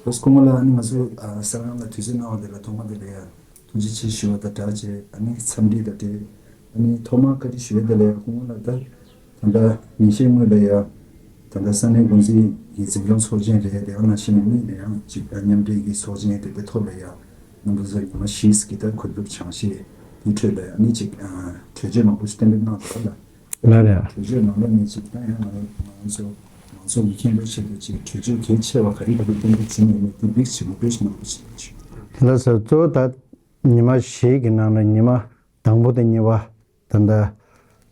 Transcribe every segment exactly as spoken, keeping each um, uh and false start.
ཨོ་སྐུ་ངོ་ལགས། ཨ་ནི་ང་ཚོ་ཨ་གསར་ཁང་ལ་དུས་ཚོད་གནང་བ་དེ་ལ་ཐོག་མ་དེ་ལ་ཡང་ཐུགས་རྗེ་ཆེ་ཞུ་བ་དང་སྦྲགས་བྱས། ཨ་ནི་འཚམས་འདྲི་དང་འབྲེལ། ཨ་ནི་ཐོག་མར་བཀའ་འདྲི་ཞུ་ཡ་དེ་ལ་ཡང་སྐུ་ངོ་ལགས། ད་ད་ལྟ་ཉིན་ཤས་སྔོན་ལ་ཡང་ད་ལྟ་ས་གནས་འགོ་འཛིན་གྱི་འཛིན་སྐྱོང་ཚོགས་ཆེན་རེད། དེ་ཡང་ནང་བཞིན་གཉིས་ནས་ཡང་གཅིག་མཉམ་འབྲེལ་གྱི་ཚོགས་ཆེན་དེ་འདྲའི་ཐོག་ལ་ཡང་རྣམ་པ་ཚོ་ཉི་མ་བཞི་གི་ད་གོ་བསྡུར་སྦྱང་བཤད་དེའི་ཁྲོད་ལ་ཡང་ཨ་ནི་གཅིག་ཨ་གྲོས་ཆོད་མང་པོ་ཞིག་གཏན་འབེབས་གནང་འདུག་ལ། ལགས་རེད། གྲོས་ཆོད་ནང་ལ་ནི་གཅིག་ད་ཡང་ང་ཚོ་མང་ཚོགས་ཀྱི་མཁྱེན་རྟོགས་ཆེད་དུ་གཅིག་གྲོས་ཆོད་གལ་ཆེ་བ་ག་རེ་ག་རེ་གཏན་འབེབས་བྱས་ཡོད་མེད་དེ་དམིགས་བྱེད་དགོས་པའི་ཞིག་མང་པོ་ཞིག་ཞུ། ལགས་སོ། གཙོ་བོ་ད་ཉི་མ་བཞི་གི་ནང་ལ་ཉི་མ་དང་པོ་དང་གཉིས་པ། ད་ལྟ་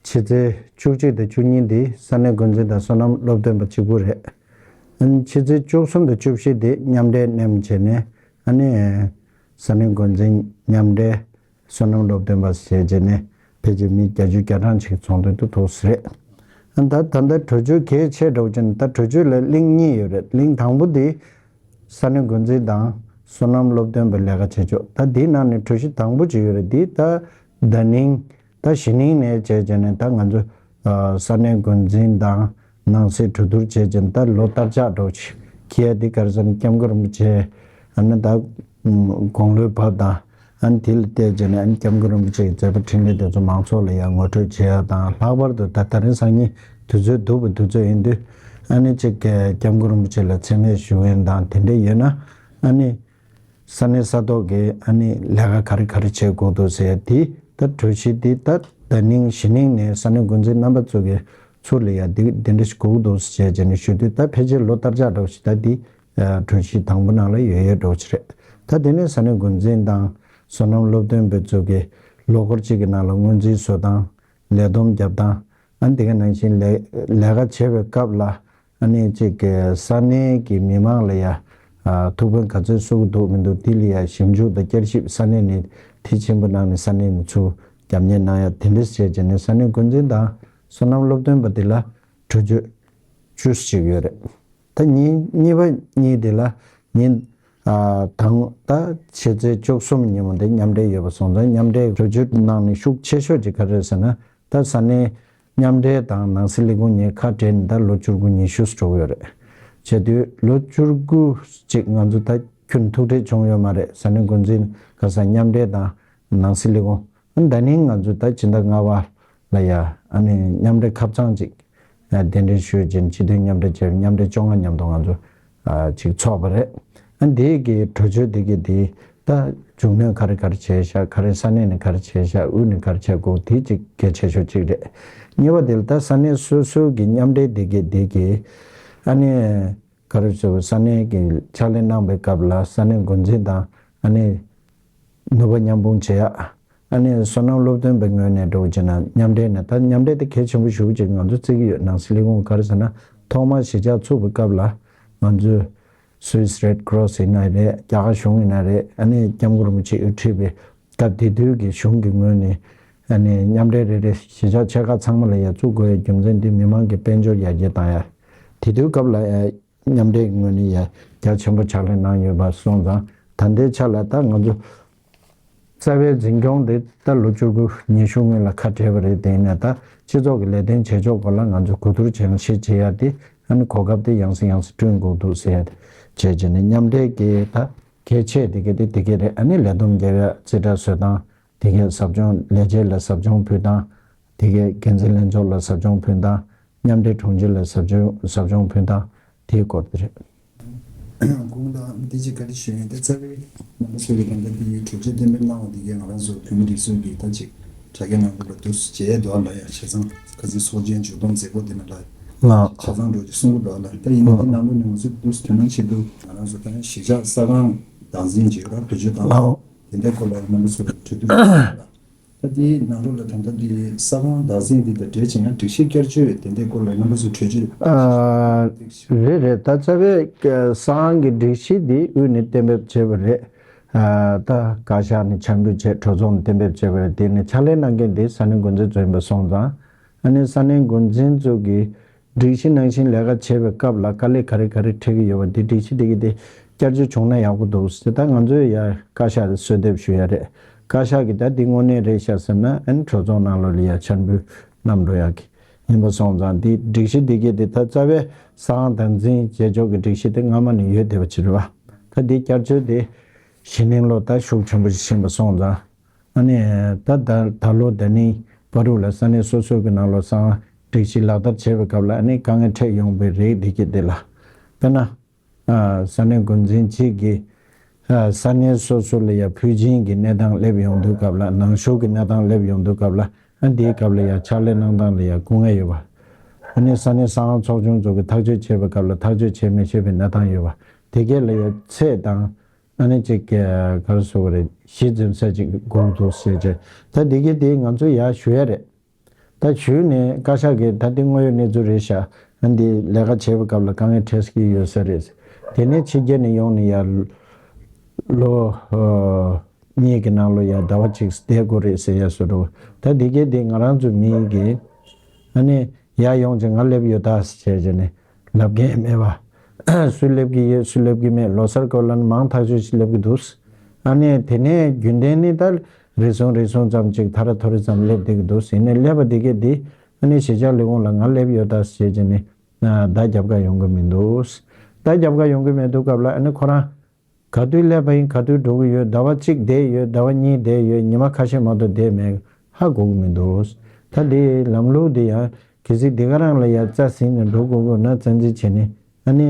ཕྱི་ཚེས་བཅུ་གཅིག་དང་བཅུ་གཉིས་འདི་ས་གནས་འགོ་འཛིན་དང་སོ་ནམ་སློབ་སྟོན་པ་གཅིག་པུ་རེད། ཨ་ནི་ཕྱི་ཚེས་བཅུ་གསུམ་དང་བཅུ་བཞི་འདི་མཉམ་འབྲེལ་མནན་བྱས་ནས་ཨ་ནི་ས་གནས་འགོ་འཛིན་མཉམ་འབྲེལ་སོ་ནམ་སློབ་སྟོན་པ་ཞེས་བྱས་ནས་ཕལ་ཆེར་མི་བརྒྱད་ཅུ་གྱ་གྲངས་ཅིག་ཚོགས་འདུ་དུ་ཐུག་ས་རེད། ཨ་ད་ད་ལྟ་གྲོས་ཆོད་གལ་ཆེ་འདྲ་བོ་བྱས་ན་ད་གྲོས་ཆོད་ལ་གླེང་གཉིས་ཡོད་རེད། གླེང་དང་པོ་འདི་ས་གནས་འགོ་འཛིན་དང་སོ་ནམ་སློབ་སྟོན་པའི་ལས་ཀ་བྱེད་ཕྱོགས། ད་འདིའི་ནང་ནས་གྲོས་གཞི་དང་པོ་ཅིག་ཡོད་རེད། འདི་ད་ཟླ་ནིང་ད་གཞེས་ནིང་ནས་བྱས་བྱས་ནས་ད་ང་ཚོ་ཨ་ས་གནས་འགོ་འཛིན་དང་ནང་སྲིད་གྲོས་བསྡུར་བྱས་བྱས་ནས་ད་ལོ་བསྟར་ཆགས་འགྲོ་ཆེད་ཁྱེད་འདི་ག་རེ་ཟེར་ན་སྐྱབས་མགོན་རིན་པོ་ཆེ་ཨ་ནི་ད་དགུང་ལོའི་བབ་དང་། ཨ་ནི་དེ་ལ་བལྟས་བྱས་ནས་ཨ་ནི་སྐྱབས་མགོན་རིན་པོ་ཆེའི་མཛད་པ་འཕྲིན་ལས་དེ་ཚོ་མང་ཚོགས་ལ་ཡང་ངོ་སྤྲོད་བྱེད་ཡ་དང་། ལྷག་པར་དུ་ད་ད་རིང་སང་ཉིན་དུས་ཚོད་སྡུག་པའི་དུས་ཚོད་ཡིན་དུས་ཨ་ནི་གཅིག་གི་སྐྱབས་མགོན་རིན་པོ་ཆེ་ལ་མཚན་སྨད་ཞུ་མཁན་དང་དེ་འདྲ་ཡོད་ན་ཨ་ནི་ས་གནས་ས་ཐོག་གི་ཨ་ནི་ལས་ཀ་ག་རེ་ག་རེ་བྱེད་དགོས་འདུག་ཟེར་ཡ་དེ་ད་གྲོས་གཞི་དེ་ད་ཟླ་ནིང་གཞེས་ནིང་ནས་ས་གནས་འགོ་འཛིན་རྣམ་པ་ཚོ་གི་ཚུར་ལ་ཡ་དེ་དེ་འདྲ་ཞིག་དགོས་འདུག་ཟེར་བྱས་བྱས་ནས་ཞུ་དུས་ད་ཕལ་ཆེར་ལོ་བསྟར་ཆགས་འགྲོ་ཞིག་ད་དེ། ཨ་གྲོས་གཞི་དང་པོ་ནང་ལ་ཡོད་ཡོད་འགྲོ་ཆེ་རེད། ད་དེ་ནས་ས་གནས་འགོ་འཛིན་དང་སོ་ནམ་སློབ་སྟོན་པའི་ཚོ་གི་ལོ་འཁོར་གཅིག་གི་ནང་ལ་སྔོན་རྩིས་བཟོ་སྟངས། ལས་བསྡོམས་རྒྱབ་སྟངས། ཨ་ནི་དེ་ག་ནང་བཞིན་ལས་ལས་ཀ་བྱེད་པའི་སྐབས་ལ་ཨ་ནི་གཅིག་གི་ས་གནས་ཀྱི་མི་མང་ལ་ཡ་ཨ་ཐུགས་ཕན་ག་ཚོད་གསོ་གི་འདུག་མི་འདུག་དེ་ལ་ཡ་ཞིབ་འཇུག་དང་བསྐྱར་ཞིབ་ས་གནས་ནས་མཐིལ་ཕྱིན་པ་གནང་ནས་ས་གནས་ནས་ཚུར་རྒྱབ་གཉེར་གནང་ཡ་དེ་འདྲ་བྱས་བྱས་ནས་ས་གནས་འགོ་འཛིན་དང་སོ་ནམ་སློབ་སྟོན་པ་དེ་ལ་གྲོས་ཆོད་བཅུ་ཞིག་ཡོད་རེད། ད་ཉིན་གཉིས་པ་གཉིས་དེ་ལ་ཉིན་ཨ་དང་ད་ཕྱི་ཚེས་བཅུ་གསུམ་ཉིན་མོ་དེ་མཉམ་འབྲེལ་ཡོད་པ་སོང་ཙང་མཉམ་འབྲེལ་གྲོས་ཆོད་ནང་ནས་ཤུགས་ཆེ་ཤོས་ཅིག་ག་རེ་རེད་ཟེར་ན། ད་ས་གནས་མཉམ་འབྲེལ་དང་ནང་སྲིད་ལས་ཁུངས་གཉིས་ཁ་བྲལ་ནས་ད་ལོ་བཅུ་དགུ་ཉི་ཤུ་འགྲོ་གི་ཡོད་རེད། བྱས་དུས་ལོ་བཅུ་དགུ་ཅིག་ང་ཚོ་ད་ཁྱོན་ཐུག་འཕྲད་བྱུང་ཡོད་མ་རེད། ས་གནས་འགོ་འཛིན་ག་ས་མཉམ་འབྲེལ་དང་ནང་སྲིད་ལས་ཁུངས། ཨ་ནི་ད་ནིང་ང་ཚོ་ད་སྤྱི་ཟླ་ལྔ་པ་ལ་ཡ་ཨ་ནི་མཉམ་འབྲེལ་ཁ་བྱང་ཅིག་གདན་འདྲེན་ཞུས་བྱས་སྤྱི་མཐུན་མཉམ་འབྲེལ་བྱས་མཉམ་འབྲེལ་བཅོ་ལྔ་མཉམ་དུ་ང་ཚོ་ཨ་ཅིག་ཚོགས་པ་རེད། ཨ་ནི་དེ་གི་གྲོས་ཆོད་དེ་གི་དེ་ད་མཇུག་གནོན་ག་རེ་ག་རེ་བྱས་ཤག་ག་རེ་ས་གནས་ནས་ག་རེ་བྱས་ཤག་དབུས་ནས་ག་རེ་བྱས་དགོས་དེ་ཅིག་གལ་ཆེ་ཤོས་ཅིག་རེད། གཉིས་པ་དེ་ལ་ད་ས་གནས་སོ་སོ་གི་མཉམ་འབྲེལ་དེ་གི་དེ་གི་ཨ་ནི་ག་རེ་ཟེར་བ་ས་གནས་ཀྱི་ཕྱག་ལས་གནང་བའི་སྐབས་ལ་ས་གནས་འགོ་འཛིན་དང་ཨ་ནི་ནུས་པ་མཉམ་སྤུངས་བྱེད་ཡག་ཨ་ནི་སོ་ནམ་སློབ་སྟོན་པའི་ངོས་ནས་འགྲོ་བྱས་ན་མཉམ་འབྲེལ་ནས་ད་མཉམ་འབྲེལ་དེ་གལ་ཆེན་པོ་ཞེ་པོ་ཅིག་ང་ཚོ་བརྩི་གི་ཡོད། ནང་སྲིད་ལས་ཁུངས་ག་རེ་ཟེར་ན་ཐོག་མར་གཞིས་ཆགས་ཚུགས་པའི་སྐབས་ལ་ང་ཚོས་Swiss Red Cross ཡིན་ན་རེད། རྒྱ་གར་གཞུང་ཡིན་ན་རེད། ཨ་ནི་སྐྱབས་མགོན་རིན་པོ་ཆེ་དབུ་ཁྲིད་པའི་སྐབས་དེ་དུས་ཀྱི་གཞུང་གི་ངོས་ནས་ཨ་ནི་མཉམ་འབྲེལ་རེ་རེ་གཞིས་ཆགས་ཆེ་ཁག་ཚང་མ་ལ་ཡ་བཙུགས་དགོས་ཡ་རྒྱུ་མཚན་དེ་མི་མང་གི་དཔལ་འབྱོར་ཡར་རྒྱས་བཏང་ཡ། དེ་དུས་སྐབས་ལ་ཡ། མཉམ་འབྲེལ་གྱི་ངོས་ནས་ཡང་རྒྱ་ཆེན་པོ་ཕྱག་ལས་གནང་ཡོད་པ་སོང་ཙང་ད་ལྟའི་ཆ་ལ་ད་ང་ཚོ་རྩ་བའི་འཛིན་སྐྱོང་དེ་ད་ལོ་བཅུ་དགུ་ཉི་ཤུ་སྔོན་ལ་ཁ་བྲལ་བ་རེད། དེ་ཡིན་ན་ད་སྤྱི་ཚོགས་ཀྱི་ལས་དོན་བྱེད་ཕྱོགས་སྐོར་ལ་ང་ཚོ་གོ་བསྡུར་བྱེད་ཡང་ཤེས་བྱེད་ཡ་དེ་ཨ་ནི་གོ་སྐབས་དེ་ཡང་སེ་ཡང་སེ་བསྐྲུན་དགོས་འདུག་ཟེར་ཡ་དེ་བྱས་བྱས་ནས་མཉམ་འབྲེལ་གྱི་ད་གལ་ཆེ་དེ་ག་དེ་དེ་ག་རེད། ཨ་ནི་ལས་བསྡོམས་རྒྱབ་ཡ་རྩིས་ཁྲ་བཟོ་སྟངས་དེ་ག་ཟབ་སྦྱོང་ལས་བྱེད་ལ་ཟབ་སྦྱོང་ཕུལ་སྟངས་དེ་ག་འགན་འཛིན་ལྷན་ཚོགས་ལ་ཟབ་སྦྱོང་ཕུལ་སྟངས། མཉམ་འབྲེལ་དྲུང་ཆེ་ལ་ཟབ་སྦྱོང་ཟབ་སྦྱོང་ཕུལ་སྟངས་དེའི་སྐོར་དེ་རེད། གོང་ལ་འདི་གཅིག་བཀའ་འདྲི་ཞུ་ཡིན། དེ་རྩ་བའི་རྣམ་པ་ཚོས་ཀྱི་ད་ལྟ་འདི་གྲོས་ཆོད་གཏན་འབེབས་གནང་བ་འདི་གའི་ང་རང་ཚོ་བོད་མི་སྒྲིག་འཛུགས་ཀྱི་ད་ཅིག་དྲ་རྒྱ་ནང་ལོགས་ལ་འདུག་སེ་མཇལ་འདུག་ལ་ཡ། བྱས་ཙང་ཁ་སང་ཚོགས་ཆེན་མཇུག་བསྡོམས་མཛད་སྒོ་འདི་ནང་ལ་ལགས། ཆ་ཚང་འགྲོ་རྒྱུ་གསུང་གི་འདུག་ལ། ད་ཡིན་ན་འདི་ནང་ལོགས་ནས་ང་ཚོ་འདུག་སེ་དོ་སྣང་བྱེད་དུས་ང་རང་ཚོ་ད་གཞིས་ཆགས་ས་ཁང་བདག་འཛིན་བྱེད་ར་བེད་སྤྱོད་བཏང་ལགས། དེ་འདྲའི་སྐོར་ལ་རྣམ་པ་ཚོས་གྲོས་བསྡུར་གནང་ཡོད་ལ། ད་དེའི་ནང་ལོགས་ལ་ད་ལྟ་དེ་ས་ཁང་བདག་འཛིན་འདི་དང་འབྲེལ་བྱས་ན་སྒྲིག་གཞི་བསྐྱར་བཅོས་དེ་འདྲའི་སྐོར་ལ་རྣམ་པ་ཚོས་གྲོས་ཆོད། ཨ། རེད་རེད། ད་རྩ་བའི་ས་ཁང་གི་སྒྲིག་གཞི་འདི་དབུས་ནས་གཏན་འབེབས་བྱས་པ་རེད། ཨ། ད་བཀའ་ཤག་ནས་འཆར་འབུལ་བྱས་གྲོས་ཚོགས་ནས་གཏན་འབེབས་བྱས་པ་རེད། དེ་ནས་ཕྱག་ལས་གནང་མཁན་དེ་ས་གནས་འགོ་འཛིན་ཚོ་ཡིན་པ་སོང་ཙང་། ཨ་ནི་ས་གནས་འགོ་འཛིན་ཚོ་གི་སྒྲིག་གཞི་ནང་བཞིན་ལས་ཀ་བྱེད་པའི་སྐབས་ལ་དཀའ་ལས་ག་རེ་ག་རེ་འཕྲད་ཀྱི་ཡོད་པ་འདི་སྒྲིག་གཞི་འདི་གི་དེ་བསྐྱར་བཅོས་བྱུང་ན་ཡག་པོ་འདུག་ཟེར། ད་ང་ཚོས་ཡ་བཀའ་ཤག་དེ་གསོལ་འདེབས་ཞུ་ཡ་རེད། བཀའ་ཤག་གིས་ད་འདི་དངོས་གནས་རེད་ཤག་ཟེར་ན་ཨ་ནི་གྲོས་ཚོགས་ནང་ལོགས་ལ་ཡ་འཆར་འབུལ་བསྣམས་འགྲོ་ཡ་གི་ཡིན་པ་སོང་ཙང་འདི་སྒྲིག་གཞི་འདི་གི་དེ་ད་རྩ་བའི་ས་ཁང་བདག་འཛིན་བྱེད་ཕྱོགས་ཀྱི་སྒྲིག་གཞི་དེ་སྔ་མ་ནས་ཡོད་བསྡད་པ་ཅིག་རེད་བ། ད་འདི་བསྐྱར་བཅོས་དེ་གཞེས་ནིང་ལོ་ད་ཤུགས་ཆེན་པོ་ཞིག་ཕྱིན་པ་སོང་ཙང་། ཨ་ནི་ད་ད་ད་ལོ་ད་ནིང་བར་དུ་ལ་ས་གནས་སོ་སོ་གི་ནང་ལོ་གསང་བ་སྒྲིག་གཞི་ལག་བསྟར་བྱེད་པའི་སྐབས་ལ་ཨ་ནི་དཀའ་ངལ་འཕྲད་ཡོང་པའི་རིགས་འདི་གི་དེ་ལ། དཔེར་ན། ཨ་ས་གནས་འགོ་འཛིན་གཅིག་གིས་ཨ་ས་གནས་སོ་སོ་ལ་ཡ་ཕུལ་སྦྱིན་གྱི་གནས་སྟངས་སླེབས་ཡོང་དུས་སྐབས་ལ། ནང་ཞུགས་ཀྱི་གནས་སྟངས་སླེབས་ཡོང་དུས་སྐབས་ལ། ཨ་འདིའི་སྐབས་ལ་ཡ་ཕྱག་ལས་གནང་སྟངས་ལ་ཡ་སྐུ་ངལ་ཡོད་པ། ཨ་ནི་ས་གནས་གསང་བ་ཚོགས་ཆུང་ཚོ་གི་ཐག་གཅོད་བྱེད་པའི་སྐབས་ལ་ཐག་གཅོད་བྱེད་མི་ཤེས་པའི་གནས་སྟངས་ཡོད་པ། དེ་གས་ལ་ཡ་ཚད་དང་། ཨ་ནི་ཅིག་ག་རེ་ཟེར་དགོས་རེད། གཞི་འཛིན་ས་ཅིག་དགོས་འདུག་ཟེར་བྱས། ད་འདི་གས་དེ་ང་ཚོ་ཡ་ཞུ་ཡ་རེད། ད་ཞུས་ནས་བཀའ་ཤག་གིས་ད་འདི་དངོས་ཡོད་གནས་ཚུལ་རེད་ཤག་ཨ་འདི་ལས་ཀ་བྱེད་པའི་སྐབས་ལ་དཀའ་ངལ་འཕྲད་ཀྱི་ཡོད་ས་རེད། དེ་ནས་ཕྱི་རྒྱལ་ནས་ཡོང་ནས་ཡར་ལོ་ཨ་གཉིས་ཀྱི་ནང་ལོ་ཡར་ཟླ་བ་གཅིག་བསྡད་དགོས་རེད་ཟེར་ཡ་བཟོ་འདྲ། ད་འདི་གས་འདི་ང་རང་ཚོ་མི་གིས་ཨ་ནི་ཡར་ཡོང་བྱས་ང་སླེབས་ཡོད་ད་ཟེར་བྱས་ནས་ལབ་མཁན་མེད་པ། སུ་སླེབས་ཀྱི་ཡོད་སུ་སླེབས་ཀྱི་མེད། ལོ་སར་སྐོར་ལ་ནི་མང་ཐག་ཆོད་ཞིག་སླེབས་ཀྱི་འདུག་ཨ་ནི་དེ་ནས་རྒྱུན་ལྡན་ནི་ད་རེ་ཟུང་རེ་ཟུང་ཙམ་ཅིག་ཐ་ར་ཐོ་རི་ཙམ་སླེབས་བསྡད་ཀྱི་འདུག་ཡིན་ནའི་སླེབས་པ་དེ་གས་འདི་ཨ་ནི་གཞིས་ཆགས་ལས་ཁུངས་ལ་ང་སླེབས་ཡོད་ད་ཟེར་བྱས་ནས་བརྡ་རྒྱབ་ག་ཡོང་གི་མི་འདུག་བརྡ་རྒྱབ་ག་ཡོང་གི་མེད་དུས་སྐབས་ལ་ཨ་ནི་ཁོ་རང་ག་དུས་སླེབས་པ་ཡིན། ག་དུས་འགྲོ་གི་ཡོད། ཟླ་བ་གཅིག་བསྡད་ཡོད། ཟླ་བ་གཉིས་བསྡད་ཡོད། ཉི་མ་ཁ་ཤས་མ་གཏོགས་བསྡད་མེད། ཧ་གོ་གི་མི་འདུག་ད་འདི་ལམ་ལུགས་འདི་ཡང་གལ་སྲིད་འདི་ག་རང་ལ་ཡ་རྩ་ཟིན་ནས་འགྲོ་དགོས་དགོས་ན་བཙན་འཛུལ་བྱས་ནས་ཨ་ནི་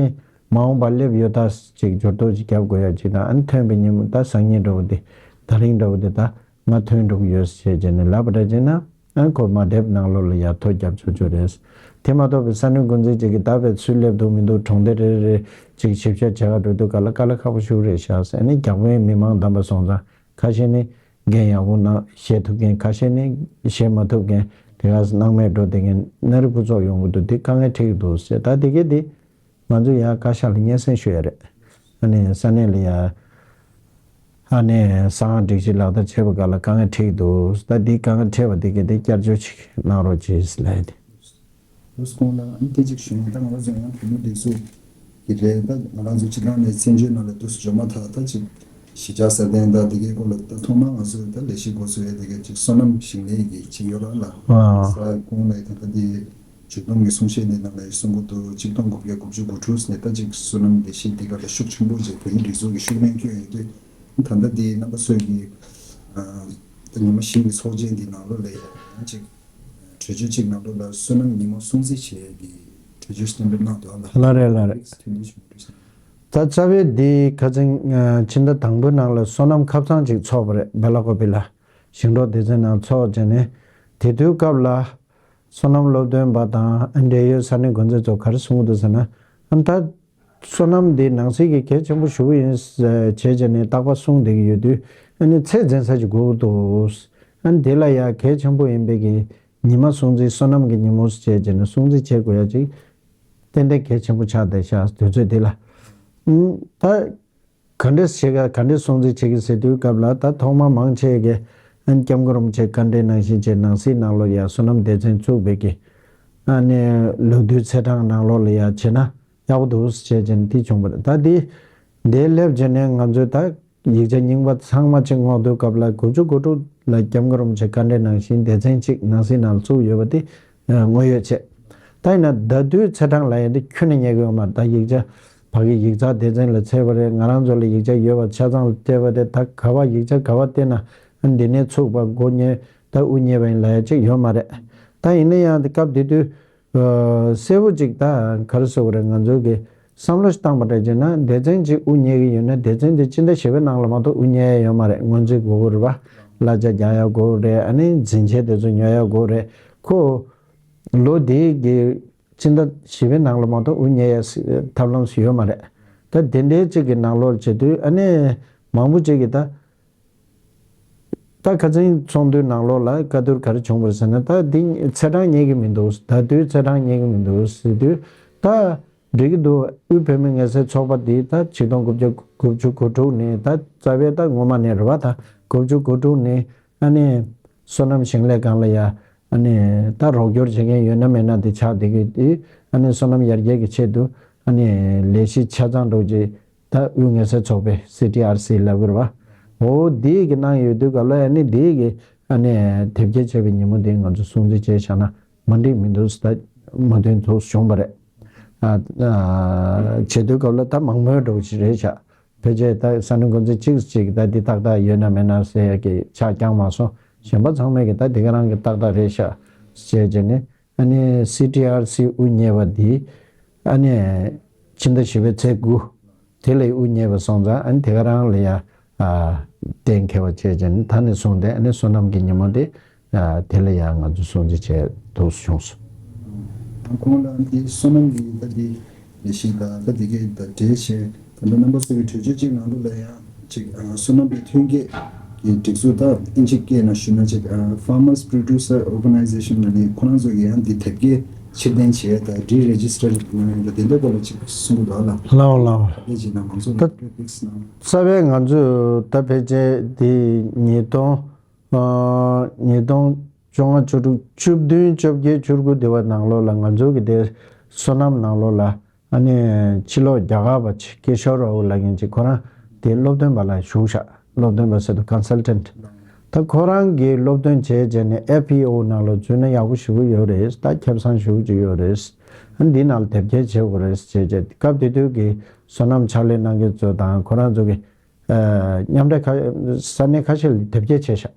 མ་འོངས་པ་སླེབས་ཡོད་ད་ཅིག་འབྱོར་ཐོ་ཅིག་རྒྱབ་དགོས་ཡ་ཅིག་དང་། ཨ་ནི་ཐོན་པའི་ཉིན་མོ་ད་སང་ཉིན་འདྲ་བོ་འདི་ད་རིང་འདྲ་བོ་འདི་ད་ང་ཐོན་འགྲོ་གི་ཡོད་ཟེར་བྱས་ནས་ལབ་པ་འདྲ་བྱས་ན། ཨ་ཁོ་མ་སླེབས་ནང་ལོགས་ལ་ཡར་ཐོ་རྒྱབ་ཆོག་ཆོག་རེད། དེ་མ་གཏོགས་པའི་ས་གནས་འགོ་འཛིན་ཅིག་གིས་ད་བས་ཚུར་སླེབས་འདུག་མི་འདུག་གྲོང་སྡེ་རེ་རེ་ཅིག་ཞིབ་བཤེར་བྱེད་ག་འགྲོ་དུས་ག་ལ་དཀའ་ལས་ཁག་པོ་ཞིག་རེད་ཤག་ཟེར་ནས། རྒྱ་བོད་མི་མང་བདམས་པ་སོང་ཙང་ཁ་ཤས་ནི་འགན་ཡག་པོ་གནང་བཞེས་ཐུབ་མཁན། ཁ་ཤས་ནི་བཞེས་མ་ཐུབ་མཁན། དེ་ག་སྣང་མེད་འགྲོ་བསྡད་མཁན་སྣ་རིང་ཕུན་ཚོགས་ཡོང་གི་འདུག་དེ་དཀའ་ངལ་འཕྲད་ཀྱི་འདུག་ཟེར། ད་དེ་གས་དེ་ང་ཚོ་ཡང་བཀའ་ཤག་ལ་སྙན་སེང་ཞུ་ཡ་རེད། ཨ་ནི་ས་གནས་ལ་ཡ། ཨ་ནི་གསང་བ་སྒྲིག་གཞི་ལག་བསྟར་བྱེད་པ་སྒང་ལ་དཀའ་ངལ་འཕྲད་ཀྱི་འདུག་ད་འདི་དཀའ་ངལ་འཕྲད་པ་འདི་གས་དེ་བསྐྱར་བཅོས་ཅིག་གནང་རོགས་གྱིས་ལབ་ཡ་དེ། དུས་གོང་ལ་ཨ་ནི་སྐད་ཅིག་ཞུ་ཡིན། ད་ང་རང་ཚོ་ཡང་བོད་མི་སྒྲིག་འཛུགས་ཀྱི་རེད། ད་ང་རང་ཚོ་སྤྱི་བཏང་ནས་བཙན་བྱོལ་ནང་ལ་དུས་སུ་འབྱོར་མ་ཐག་ད་ཅིག་གཞིས་ཆགས་སྲ་བརྟན་ད་འདི་གའི་སྐོར་ལ་ད་ཐོག་མར་ང་ཚོས་ད་ལས་གཞི་འགོ་བཙུགས་ཡ་འདི་གའི་ཅིག་སོ་ནམ་ཞིང་ལས་ཀྱི་ཅིག་ཡོད་ར་ལ། ཨ་ས་གོང་ལ་ད་ད་འདི་མཇུག་སྡོམ་གྱི་གསུང་བཤད་འདི་ནང་ལ་གསུང་གི་འདུག་གཅིག་སྟོང་དགུ་བརྒྱ་དགུ་བཅུ་གོ་དྲུག་ནས་ད་ཅིག་སོ་ནམ་ལས་གཞི་འདི་ག་ལ་ཤུགས་ཆེན་པོ་ཅིག་བོད་མིའི་སྒྲིག་འཛུགས་ཀྱི་ཤུགས་སྣོན་བསྐྱོན་ཡོད་དུས། ད་ལྟ་འདི་རྣམ་པ་ཚོས་ཀྱི་ཨ་ད་ཉི་མ་བཞི་གི་ཚོགས་ཆེན་འདི་ནང་ལོགས་ལ་ཡང་ཅིག་གྲོས་ཆོད་ཅིག་ནང་ལོགས་ལ་སོ་ནམ་ཉིན་མོ་སྲུང་བརྩི་བྱེད་ཡས་ཀྱི་གྲོས་ཆོད་གཏན་འབེབས་གནང་འདུག་ཨ་ལ། ལགས་རེད་ལགས་རེད། ཐུགས་རྗེ་ཆེ། ད་རྩ་བའི་འདི་ཁ་སང་ཕྱི་ཟླ་དང་པོའི་ནང་ལ་སོ་ནམ་ཁ་སང་ཅིག་ཚོགས་པ་རེད། སྦེ་ལ་ཀོ་པི་ལ་ཞིང་འབྲོག་སྡེ་ཚན་ནང་ཚོགས་བྱས་ནས། དེ་དུས་སྐབས་ལ་སོ་ནམ་སློབ་སྟོན་པ་དང་འབྲེལ་ཡོད་ས་གནས་འགོ་འཛིན་ཚོ་ག་རེ་གསུང་གི་འདུག་ཟེར་ན། ཨ་ད་སོ་ནམ་འདི་ནང་སྲིད་ཀྱི་གལ་ཆེན་པོ་ཞེ་པོ་ཡིན་བྱས་བྱས་ནས་རྟག་པར་གསུང་བསྡད་ཀྱི་ཡོད་དུས། ཨ་ནི་ཚད་འཛིན་ས་ཅིག་དགོས་ཀྱི་འདུག་ཨ་ནི་དེ་ལ་ཡང་གལ་ཆེན་པོ་ཡིན་པའི་གི་ཉི་མ་སྲུང་བརྩི། སོ་ནམ་གྱི་ཉིན་མོ་བྱས་བྱས་ནས་སྲུང་བརྩི་བྱེད་དགོས་ཡ་ཅིག་ཏན་ཏན་གལ་ཆེན་པོ་ཆགས་བསྡད་ཤག་དུས་ཚོད་འདི་ལ། ཨུམ། ད་ག་འདྲས་བྱེད་ག་ག་འདྲས་སྲུང་བརྩི་བྱེད་ཀྱི་ཟེར་དུས་སྐབས་ལ། ད་ཐོག་མ་མང་ཆེ་གི་ཨ་ནི་སྐྱབས་མགོན་རིན་པོ་ཆེ་བཀའ་འདྲི་ནང་བཞིན་བྱས་ནང་སྲིད་ནང་ལོགས་ཡ་སོ་ནམ་སྡེ་ཚན་བཙུགས་པའི་གི་ཨ་ནི་ལོ་དུས་ཚེས་གྲངས་ནང་ལོགས་ལ་ཡ་བྱས་ན་ཡག་པོ་འདུག་ཟེར་བྱས་ནས་དེ་བྱུང་བ་རེད། ད་དེ་འདས་སླེབས་བྱས་ནས་ང་ཚོས་ད་ཡིག་ཆ་རྙིང་པ་ཚང་མ་ཅིག་སྔོག་དུས་སྐབས་ལ་དགུ་བཅུ་གོ་དྲུག་ལ་སྐྱབས་མགོན་རིན་པོ་ཆེ་བཀའ་འདྲི་ནང་བཞིན་སྡེ་ཚན་གཅིག་ནང་སྲིད་ནང་ལ་བཙུགས་ཡོད་པ་དེ་དངོས་ཡོད་བྱས། ད་ཡིན་ན་ཟླ་དུས་ཚེས་གྲངས་ལབ་ཡ་དེ་ཁྱོན་ནས་རྙེད་གི་ཡོད་མ་རེད། ད་ཡིག་ཆ་ཕ་གི་ཡིག་ཚགས་སྡེ་ཚན་ལ་བཙལ་བ་རེད། ང་རང་ཚོ་ལ་ཡིག་ཆ་ཡོད་པ་ཆ་ཚང་ལ་བལྟས་པ་དེ། ད་ག་བ་ཡིག་ཆ་ག་བ་བལྟས་ན་འདི་ནས་ཚུགས་པ་མགོ་རྙེད། ད་དབུ་རྙེད་པ་ཡིན་ལབ་ཡ་ཅིག་ཡོད་མ་རེད། ད་ཡིན་ན་ཡང་དེ་སྐབས་དེ་དུས། ཨ་གསལ་པོ་ཅིག་ད་ག་རེ་ཟེར་དགོས་རེད། ང་ཚོའི་གི་བསམ་བློ་ཞིག་བཏང་པ་འདྲ་བྱས་ན། སྡེ་ཚན་གཅིག་དབུ་བརྙེས་ཀྱི་ཡོད་ན་སྡེ་ཚན་དེ་སྤྱི་ཟླ་བཞི་པའི་ནང་ལ་མ་གཏོགས་དབུ་བརྙེས་ཡ་ཡོད་མ་རེད། སྔོན་རྩིས་དགོས་ཀྱི་རེད་པ། གླ་ཆ་རྒྱག་ཡ་དགོས་རེད། ཨ་ནི་འཛིན་ཆས་དེ་ཚོ་ཉོ་ཡ་དགོས་རེད། ཁོ་ལོ་དེའི་གི་སྤྱི་ཟླ་བཞི་པའི་ནང་ལ་མ་གཏོགས་དབུ་བརྙེས་ཡ་ཐབས་ལམ་ཞིག་ཡོད་མ་རེད། ད་དེ་འདྲའི་ཅིག་གི་ནང་ལོགས་བྱེད་དུས་ཨ་ནི་མང་པོ་ཅིག་གིས་ད། ད་ཁ་སང་ཚོགས་འདུའི་ནང་ལོགས་ལ་བཀའ་བསྡུར་ག་རེ་བྱུང་བ་རེད་ཟེར་ན། ད་འདི་ཚེས་གྲངས་རྙེད་ཀྱི་མི་འདུག་ཟླ་དུས་ཚེས་གྲངས་རྙེད་ཀྱི་མི་འདུག་ཟེར་དུས། ད་འགྲིག་གི་འདུག་དབུས་བོད་མིའི་ངལ་སེལ་ཚོགས་པ་འདི་ད་ཆིག་སྟོང་དགུ་བརྒྱ་དགུ་བཅུ་གོ་དྲུག་ནས། ད་རྩ་བའི་ད་སྔོན་མ་ནས་རེད་པ། ད་དགུ་བཅུ་གོ་དྲུག་ནས་ཨ་ནི་སོ་ནམ་ཞིང་ལས་སྒང་ལ་ཡ་ཨ་ནི་ད་རོགས་སྐྱོར་བྱེད་མཁན་ཡོད་ན་མེད་ན་དེ་ཆགས་བསྡད་ཀྱི་དུས། ཨ་ནི་སོ་ནམ་ཡར་རྒྱས་ཀྱི་ཆེད་དུ་ཨ་ནི་ལས་གཞི་ཆ་ཚང་འགྲོ་རྒྱུ། ད་དབུས་ངལ་སེལ་ཚོགས་པའི་སི་ཊི་ཨར་སི་ལབ་དགོས་རེད་པ། འོ་དེ་གི་ནང་ཡོད་དུས་སྐབས་ལ་ཨ་ནི་དེ་གི་ཨ་ནི་དེབ་སྐྱེལ་བྱས་པའི་ཉིན་མོ་དེ་ང་ཚོ་སྲུང་བརྩི་བྱས་བཞག་ན་མ་འགྲིག་མི་འདུག་ཟེར། ད་མོས་མཐུན་ཐོག་བྱུང་བ་རེད། ཨ་ཨ་བྱེད་དུས་སྐབས་ལ་ད་མང་མོས་འགྲོ་གི་རེད་བཞག་ཕལ་ཆེར་ད་ས་གནས་འགོ་འཛིན་གཅིག་གཅིག་ད་འདི་ཏག་ཏག་ཡོད་ན་མེད་ན་ཟེར་ཡ་གི་ཆ་བསྐྱངས་མ་སོང་། གཞན་པ་ཚང་མས་གི་ད་དེ་ག་རང་གི་ཏག་ཏག་རེད་ཤག་ཟེར་བྱས་ནས། ཨ་ནི་སི་ཊི་ཨར་སི་དབུ་བརྙེས་པ་འདི་ཨ་ནི་ཕྱི་ཟླ་བཞི་པའི་ཚེས་དགུ་དེ་ལ་དབུ་བརྙེས་པ་སོང་ཙང་། ཨ་ནི་དེ་ག་རང་ལ་ཡ་ཨ་གཏན་འཁེལ་བ་བྱས་བྱས་ནས། ད་ནས་བཟུང་སྟེ་ཨ་ནི་སོ་ནམ་གྱི་ཉིན་མོ་དེ་ཨ་དེ་ལ་ཡ་ང་ཚོ་སྲུང་བརྩི་བྱས་འདུག་བྱུང་སོང་། ད་ཁོང་ལ་འདི་སོ་ནམ་གྱི་ད་འདི་ལས་གཞི་ལ་ད་འདི་གའི་ད་འབྲེལ་བྱས། ད་ལྟ་རྣམ་པ་ཚོ་གི་གྲོས་ཆོད་ཅིག་ནང་ལོགས་ལ་ཡང་ཅིག་ཨ་སོ་ནམ་པའི་ཐོན་སྐྱེད་ཀྱི་སྒྲིག་འཛུགས། ད་ཨིན་ཇི་སྐད་ནང་ཞུས་ན་ཅིག་ཨ་Farmers Producer Organization ལབ་ནས་ཁོ་རང་ཚོ་གི་ཡང་འདི་དེབ་སྐྱེལ་ཕྱིར་འཐེན་བྱས། ད་Deregister གནང་ཡོད། ད་དེ་འདྲ་པོ་ལ་ཅིག་གསུང་གི་འདུག་ཨ་ལགས། ལགས་ལགས། ད་དེ་བྱས་ན་མང་ཚོགས་ལ་ད་ཊོ་པིག་སི་ནང་། རྩ་བའི་ང་ཚོས་ད་ཕལ་ཆེར་འདི་ཉིས་སྟོང་ཨ་ཉིས་སྟོང་བཅོ་ལྔ་བཅུ་དྲུག་བཅུ་བདུན་བཅོ་བརྒྱད་བཅུ་དགུ་དེ་བ་ནང་ལོགས་ལ་ང་ཚོ་གི་དེ་སོ་ནམ་ནང་ལོགས་ལ་ཨ་ནི་ཕྱི་ལོགས་རྒྱ་གར་བ་ཅིག་ཀེ་ཤོར་རའུ་ལབ་མཁན་ཅིག་ཁོ་རང་དེ་སློབ་སྟོན་པ་ལ་ཞུགས་ཤག་སློབ་སྟོན་པ་ཟེར་དུས་ཀོན་སལ་ཊན་ཊི། ད་ཁོ་རང་གིས་སློབ་སྟོན་བྱས་བྱས་ནས་ཨེཕ་པི་ཨོ་ནང་ལོགས་འཛུལ་ན་ཡག་པོ་ཞེ་པོ་ཡོད་རེད། ད་ཁེ་བཟང་ཞེ་པོ་ཅིག་ཡོད་རེད། ཨ་འདི་ནང་ལ་དེབ་སྐྱེལ་བྱེད་དགོས་རེད་ཟེར་བྱས། སྐབས་དེ་དུས་ཀྱི་སོ་ནམ་ཕྱག་ལས་གནང་མཁན་ཚོ་དང་ཁོ་རང་ཚོ་གི་ཨ་མཉམ་འབྲེལ་ཁ་ས་གནས་ཁ་ཤས་ལ་དེབ་སྐྱེལ་བྱས་ཤག་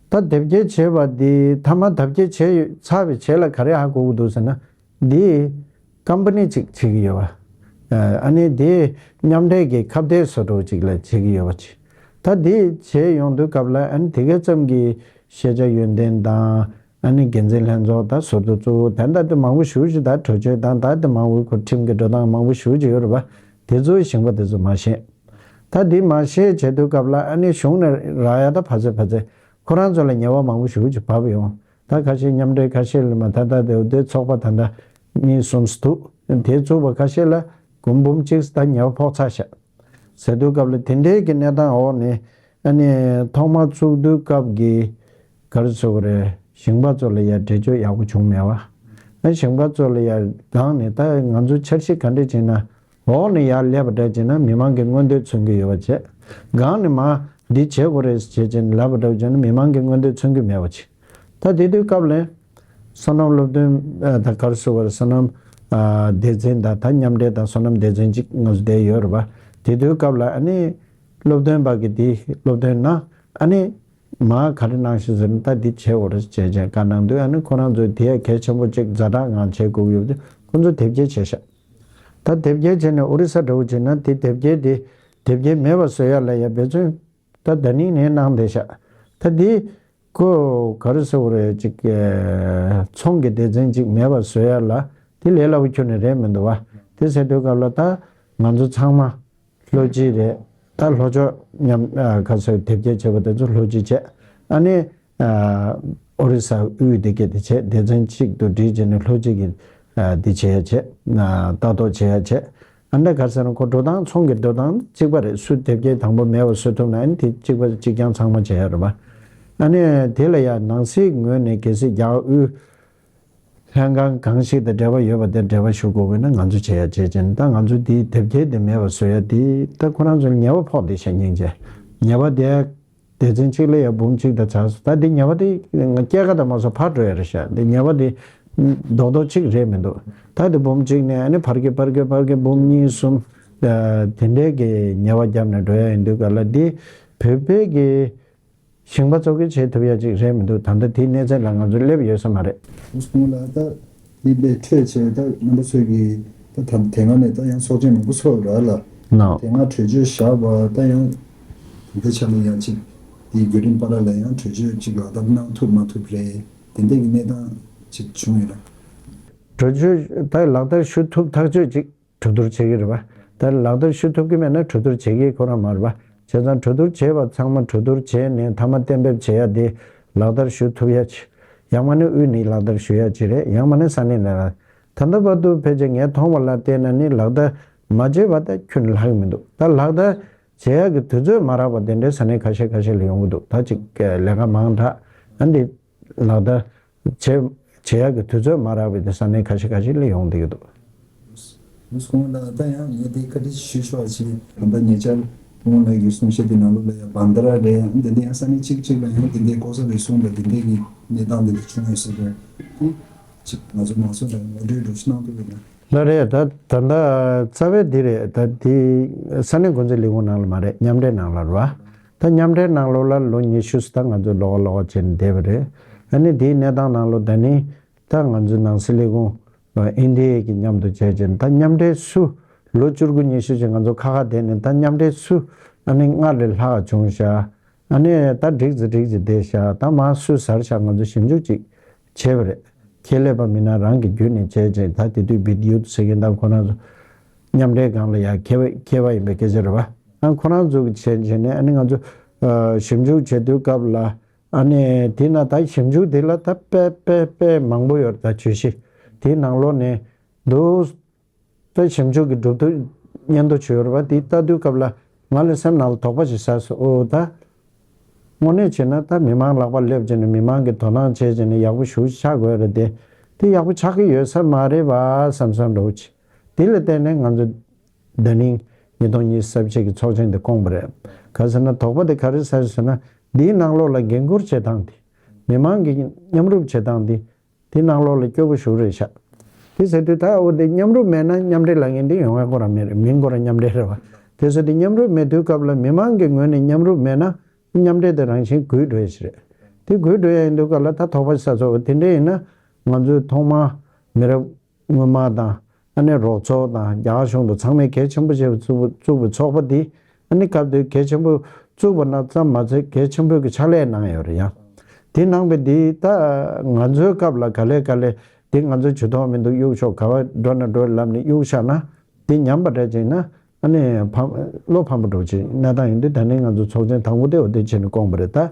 ད་དེབ་སྐྱེལ་བྱས་པ་འདི་མཐའ་མ་དེབ་སྐྱེལ་བྱས་ཡོད་ཚར་བའི་རྗེས་ལ་ག་རེ་ཧ་གོ་གི་འདུག་ཟེར་ན། འདི་ཀམ་པ་ནི་གཅིག་བྱེད་ཀྱི་ཡོད་པ། ཨ་ནི་དེ་མཉམ་འབྲེལ་གྱི་ཁ་གཏད་བཟོ་འདྲ་ཅིག་ལ་བྱེད་ཀྱི་ཡོད་པ་ཅིག་ད་དེ་བྱས་ཡོང་དུས་སྐབས་ལ་ཨ་ནི་དེ་ག་ཙམ་གྱི་ཤེས་བྱ་ཡོན་ཏན་དང་། ཨ་ནི་འགན་འཛིན་ལྷན་ཚོགས་དང་ཟུར་དུ་གཙོ་བོ་དེ་འདྲ་དེ་མང་པོ་ཞེ་པོ་ཅིག་ད་གྲོས་ཆོད་དང་ད་དེ་མང་པོ་ཁོ་ཁྲིམས་ཀྱི་འགྲོ་སྟངས་མང་པོ་ཞེ་པོ་ཅིག་ཡོད་རེད་པ། དེ་ཚོ་ཞིང་པ་དེ་ཚོ་མ་ཤེས། ད་དེ་མ་ཤེས་བྱེད་དུས་སྐབས་ལ་ཨ་ནི་གཞུང་ནས་རག་ཡ་ད་ཕར་ཚད་ཕར་ཚད་ཁོ་རང་ཚོ་ལ་ཉེས་པ་མང་པོ་ཞེ་པོ་ཅིག་བབས་ཡོང་། ད་ཁ་ཤས་མཉམ་འབྲེལ་ཁ་ཤས་ལ་མ་ད་ད་དེ་དེ་ཚོགས་པ་ད་ད་གཉིས་གསུམ་འདུག་དེ་བཙུགས་པ་ཁ་ཤས་ལ་གུང་འབུམ་གཅིག་ད་ཉེས་པ་ཕོག་ཚར་ཤག་ཟེར་དུས་སྐབས་ལ་དེ་འདྲའི་གི་གནས་སྟངས་འོག་ནས་ཨ་ནི་ཐོག་མར་བཙུགས་དུས་སྐབས་ཀྱི་ག་རེ་ཟེར་དགོས་རེད། ཞིང་པ་ཚོ་ལ་ཡ་འགྲེལ་བརྗོད་ཡག་པོ་བྱུང་མེད་པ། ཨ་ཞིང་པ་ཚོ་ལ་ཡ་སྒང་ནས་ད་ང་ཚོ་འཆར་གཞི་ག་འདྲ་བྱས་ན། འོག་ནས་ཡར་སླེབས་པ་འདྲ་བྱས་ན་མི་མང་གི་མངོན་འདོད་མཚོན་གྱི་ཡོད་པ་བྱས། སྒང་ནས་མར་འདི་བྱེད་དགོས་རེད་ཟེར་བྱས་ནས་ལབ་པ་འདྲ་བྱས་ན་མི་མང་གི་མངོན་འདོད་མཚོན་གྱི་མེད་པ་བྱས། ད་དེ་དུས་སྐབས་ལ་སོ་ནམ་སློབ་སྟོན་ཨ་ད་ག་རེ་ཟེར་དགོས་རེད། སོ་ནམ་ཨ་སྡེ་ཚན་དང་ད་མཉམ་འབྲེལ་དང་སོ་ནམ་སྡེ་ཚན་གཅིག་ང་ཚོ་བསྡད་ཡོད་རེད་པ། དེ་དུས་སྐབས་ལ་ཨ་ནི་སློབ་སྟོན་པ་གིས་དེ་སློབ་སྟོན་གནང་། ཨ་ནི་མར་ག་རེ་གནང་ཤག་ཟེར་ན། ད་འདི་བྱེད་དགོས་རེད་ཅེས་བྱས་བཀའ་གནང་དུས། ཨ་ནི་ཁོ་རང་ཚོས་དེ་ཡ་གལ་ཆེན་པོ་གཅིག་ཛ་དྲག་ངང་བྱེད་དགོས་ཀྱི་ཡོད་དུས་ཁོ་ཚོས་དེབ་སྐྱེལ་བྱས་ཤག་ད་དེབ་སྐྱེལ་བྱས་ནས་ཨོ་རི་ས་འདྲ་བོ་བྱས་ན་དེ་དེབ་སྐྱེལ་དེ་དེབ་སྐྱེལ་མེད་པ་བཟོ་ཡ་ལ་ཡ་འབད་བརྩོན་ད་ད་ནིང་ནས་གནང་བསྡད་ཤག་ད་འདི་ཁོ་ག་རེ་ཟེར་དགོས་རེད། ཅིག་ཚོང་གི་སྡེ་ཚན་ཅིག་མེད་པ་བཟོ་ཡ་ལ་དེ་ལས་སླ་པོ་ཁྱོན་ནས་རེད་མི་འདུག་པ། དེ་ཟེར་དུས་སྐབས་ལ་ད་ང་ཚོ་ཚང་མ་ལྷོ་སྤྱི་རེད། ད་ལྷོ་ཕྱོགས་མཉམ་ཨ་ག་ཚོད་དེབ་སྐྱེལ་བྱས་པ་དེ་ཚོ་ལྷོ་སྤྱི་བྱས། ཨ་ནི་ཨ་ཨོ་རི་ས་དབུས་དེ་གས་དེ་བྱས། སྡེ་ཚན་གཅིག་ཏུ་སྒྲིལ་བྱས་ནས་ལྷོ་སྤྱི་གི་ཨ་དེ་བྱས་ཡ་བྱས། ཨ་ལྟ་རྟོག་བྱས་ཡ་བྱས། ཨ་འདྲ་ག་ཟེར་ན་ཁོ་འགྲོ་སྟངས་ཚོང་གི་འགྲོ་སྟངས་གཅིག་པ་རེད། སུ་དེབ་སྐྱེལ་དང་པོ་མེད་པ་བཟོ་ཐུབ་ན་ཨ་ནི་དེ་གཅིག་པ་གཅིག་རྐྱང་ཚང་མ་བྱས་ཡ་རེད་པ། ཨ་ནི་དེ་ལ་ཡ་ནང་སྲིད་ངོས་ནས་གལ་སྲིད་རྒྱ་དབུས་ལྷན་ཁང་གང་ཞིག་དང་འབྲེལ་བ་ཡོད་པ་དེ་འབྲེལ་བ་ཞུ་དགོས་དགོས་ན་ང་ཚོ་བྱེད་ཡ་བྱེད་ཅན། ད་ང་ཚོ་དེའི་དེབ་སྐྱེལ་དེ་མེད་པ་བཟོ་ཡ་དེ་ད་ཁོ་རང་ཚོ་ལ་ཉེས་པ་ཕོག་བསྡད་ཤག་སྙིང་རྗེ། ཉེས་པ་དེ་སྡེ་ཚན་གཅིག་ལ་ཡ་འབུམ་གཅིག་དང་ཆགས་སོང་། ད་འདི་ཉེས་པ་དེ་སྐྱེད་ཀ་དང་མ་སོང་ཕར་འགྲོ་ཡ་རེད་ཤག་འདི་ཉེས་པ་དེ་རྡོག་རྡོག་གཅིག་རེད་མི་འདུག་ད་འདི་འབུམ་གཅིག་ནས་ཨ་ནི་ཕར་སྐྱེད་ཕར་སྐྱེད་ཕར་སྐྱེད་འབུམ་གཉིས་གསུམ་དེ་འདྲའི་གི་ཉེས་པ་བརྒྱབ་ནས་འགྲོ་ཡ་ཡིན་དུས་ག་ལ་འདི་བོད་པའི་གི་ཞིང་པ་ཚོ་གིས་བྱེད་ཐུབ་ཡ་ཅིག་རེད་མི་འདུག་ད་ལྟ་དེའི་གནས་ཚད་ལ་ང་ཚོ་སླེབས་ཡོད་ས་མ་རེད། ཨུ་སྐུ་ངོ་ལགས། ད་འདི་ལས་འཕྲོས་བྱས་ད་རྣམ་པ་ཚོས་ཀྱིས་ད་ད་དེ་སྔ་ནས་ད་ཡང་ཚོགས་ཆེན་མང་པོ་ཚོགས་ཡོད་ར་ལ། ནའོ། དེ་སྔ་གྲོས་ཆོད་བཞག་པ་ད་ཡང་དེ་འདྲ་ཆ་ལ་ཡང་ཅིག་དེའི་བརྒྱུད་རིམ་བར་ལ་ཡང་གྲོས་ཆོད་ཅིག་ལག་བསྟར་གནང་ཐུབ་མ་ཐུབ་རེད། དེ་འདྲ་གི་གནས་སྟངས་ཅིག་བྱུང་ཡོད་ར། གྲོས་ཆོད་ད་ལག་བསྟར་ཞུ་ཐུབ་ཐག་ཆོད་ཅིག་གྲོས་བསྡུར་བྱེད་ཀྱི་རེད་པ། ད་ལག་བསྟར་ཞུ་ཐུབ་ཀྱི་མེད་ན་གྲོས་བསྡུར་བྱེད་ཀྱི་ཁོ་རང་མ་རེད་པ། བྱས་ཙང་གྲོས་བསྡུར་བྱས་པ་ཚང་མ་གྲོས་བསྡུར་བྱས་ནས་མཐའ་མ་གཏན་འབེབས་བྱེད་ཡ་དེ་ལག་བསྟར་ཞུ་ཐུབ་ཡ་ཅིག་ཡང་མ་ནི་དབུས་ནས་ལག་བསྟར་ཞུ་ཡ་ཅིག་རེད། ཡང་མ་ནི་ས་གནས་ནས་ལ། ད་ལྟ་བར་དུ་ཕལ་ཆེར་ངས་མཐོང་བ་ལ་བལྟས་ན་ནི་ལག་བསྟར་མ་བྱས་པ་ད་ཁྱོན་ནས་ལྷག་གི་མི་འདུག་ད་ལག་བསྟར་བྱེད་ཡ་གི་དུས་ཚོད་མ་རག་པ་དེ་འདྲའི་ས་གནས་ཁ་ཤས་ཁ་ཤས་ལ་ཡོང་གི་འདུག་ད་ཅིག་ལས་ཀ་མང་དྲགས་ཨ་འདི་ལག་བསྟར་བྱེད་བྱེད་ཡག་གི་དུས་ཚོད་མ་རག་པའི་དེ་ས་གནས་ཁ་ཤས་ཁ་ཤས་ལ་ཡོང་བསྡད་ཀྱི་འདུག་ཁོང་ལ་ད་ཡང་ངས་དེ་བཀའ་འདྲི་ཞུ་ཆོག་ཅིག་ད་ལྟ་ཉེ་ཆར་ཁོང་ལ་གི་གསུང་བཤད་དེ་ནང་ལོགས་ལ་ཡང་བན་དྷ་ར་རེད། འདི་འདི་ཡང་ས་གནས་གཅིག་གཅིག་ལ་ཡང་འདི་འདི་ལྐོག་ཟ་རུལ་སུངས་དང་འདི་འདི་གི་གནས་སྟངས་འདི་འདྲ་བྱུང་ཡོད་ཟེར་རེད། ཅིག་ང་ཚོ་མང་ཚོགས་ལ་ངོ་སྤྲོད་འདྲ་ཞིག་གནང་ཐུབ་ཡོད་ན། ལགས་རེད། ད་ད་ལྟ་རྩ་བའི་འདི་རེད། ད་འདི་ས་གནས་འགོ་འཛིན་ལས་ཁུངས་ནང་ལ་མ་རེད། མཉམ་འབྲེལ་ནང་ལ་རེད་བ། ད་མཉམ་འབྲེལ་ནང་ལོགས་ལ་ལོ་ཉི་ཤུ་ཙམ་ད་ང་ཚོ་ལོགས་ཀ་ལོགས་ཀ་བྱས་ནས་བསྡད་པ་རེད། ཨ་ནི་འདིའི་གནས་སྟངས་ནང་ལོགས་ད་ནི་ད་ང་ཚོའི་ནང་སྲིད་ལས་ཁུངས་ཨེན་ཌི་ཨེ་གི་མཉམ་དུ་བྱས་བྱས་ནས་ད་མཉམ་འབྲེལ་སུ་ལོ་བཅུ་དགུ་ཉི་ཤུ་ཅིག་ང་ཚོ་ཁ་ཁ་བསྡད་ནས་ད་མཉམ་འབྲེལ་སུ་ཨ་ནི་སྔར་ལས་ལྷག་བྱུང་ཤག་ཨ་ནི་ད་འགྲིག་ཙི་འགྲིག་ཙི་བསྡད་ཤག་ད་མ་སུ་ཟེར་ཤག་ང་ཚོ་ཞིབ་འཇུག་ཅིག་བྱས་པ་རེད། ཁྱད་ལས་པ་མི་སྣ་རང་གི་བརྒྱུད་ནས་བྱས་བྱས་ད་དེ་དུས་བི་ཌི་ཡུ་ཟེར་མཁན་ད་ཁོ་རང་ཚོ་མཉམ་འབྲེལ་སྒང་ལ་ཡ་མཁས་པ་མཁས་པ་ཡིན་པའི་སྐད་ཆ་རེད་བ། ཨ་ཁོ་རང་ཚོ་གི་བྱས་བྱས་ནས་ཨ་ནི་ང་ཚོ་ཞིབ་འཇུག་བྱེད་དུས་སྐབས་ལ་ཨ་ནི་དེ་ན་ད་ཞིབ་འཇུག་དེ་ལ་ད་དཔེ་དཔེ་དཔེ་མང་པོ་ཡོད་རེད། ད་བརྗོད་གཞི་དེའི་ནང་ལོགས་ནས་འདུག་ད་ཞིབ་འཇུག་གི་གྲུབ་དོན་སྙན་ཐོ་བྱོས་ར་བ་དེ་ལྟ་དུས་སྐབས་ལ་ང་ལ་སེམས་ནང་ལ་དོགས་པ་ཞིག་ཟ་སོང་། ཨོ་ད་དངོས་གནས་བྱས་ན་ད་མི་མང་ལག་པ་སླེབས་བྱས་ནས་མི་མང་གི་དོ་སྣང་བྱས་བྱས་ནས་ཡག་པོ་ཞེ་པོ་ཆགས་དགོས་རེད་དེ། དེ་ཡག་པོ་ཆགས་ཀྱི་ཡོད་ས་མ་རེད་བ་བསམ་བསམ་འདྲ་བོ་བྱས། དེ་ལ་བརྟེན་ནས་ང་ཚོ་ད་ནིང་ཉིས་སྟོང་ཉི་ཤུ་རྩ་བཞི་གི་ཚོགས་ཆེན་དེ་བསྐོངས་པ་རེད། ག་ཟེར་ན་དོགས་པ་དེ་ག་རེ་ཟ་ཟེར་ན་འདིའི་ནང་ལོགས་ལ་འགན་འཁུར་བྱེད་སྟངས་དེ་མི་མང་གི་མཉམ་རུབ་བྱེད་སྟངས་དེ། དེ་ནང་ལོགས་ལ་སྐྱོ་པོ་ཞེ་པོ་རེད་ཤག་དེ་ཟེར་དུས་ད་འོ་དེ་མཉམ་རུབ་མེད་ན་མཉམ་འབྲེལ་ལབ་མཁན་དེ་ཡོང་ཡ་ཁོ་རང་མེད་རེད། མིང་ཁོ་རང་མཉམ་འབྲེལ་རེད་བ། དེ་ཟེར་དུས་མཉམ་རུབ་མེད་དུས་སྐབས་ལ་མི་མང་གི་ངོས་ནས་མཉམ་རུབ་མེད་ན་མཉམ་འབྲེལ་དེ་རང་བཞིན་རྒུད་འགྲོ་ཡ་ཞིག་རེད། དེ་རྒུད་འགྲོ་ཡ་ཡིན་དུས་སྐབས་ལ་ད་དོགས་པ་ཟ་ཚོ་དེ་འདྲ་ཡིན་ན་ང་ཚོས་ཐོག་མར་མི་རབས་སྔོན་མ་དང་ཨ་ནི་རོགས་ཚོགས་དང་རྒྱ་གར་གཞུང་དུ་ཚང་མས་གལ་ཆེན་པོ་བྱས་པའི་བཙུགས་པའི་ཚོགས་པ་འདི་ཨ་ནི་སྐབས་དེར་གལ་ཆེན་པོ་བཙུགས་པ་ན་ཙམ་མ་ཚད་གལ་ཆེན་པོའི་གི་ཕྱག་ལས་གནང་ཡོད་རེད་ཡ། དེ་གནང་བའི་འདི་ད་ང་ཚོའི་སྐབས་ལ་ག་ལེ་ག་ལེ་འདི་ང་ཚོའི་ཇུས་གཏོགས་མི་འདུག་གཡུག་ཤོག་ག་བ་འགྲོ་ན་འགྲོ་ལབ་ནས་གཡུག་བཞག་ན་འདི་ཉམས་པ་འདྲ་ཅིག་ན་ཨ་ནི་ཕམ་བློ་ཕམ་པོ་འགྲོ་ཅིག་གནས་སྟངས་ཡིན་དུས་ད་ནི་ང་ཚོ་ཚོགས་ཆེན་དང་པོ་དེ་འོ་དེ་བྱས་ནས་བསྐོངས་པ་རེད་ད།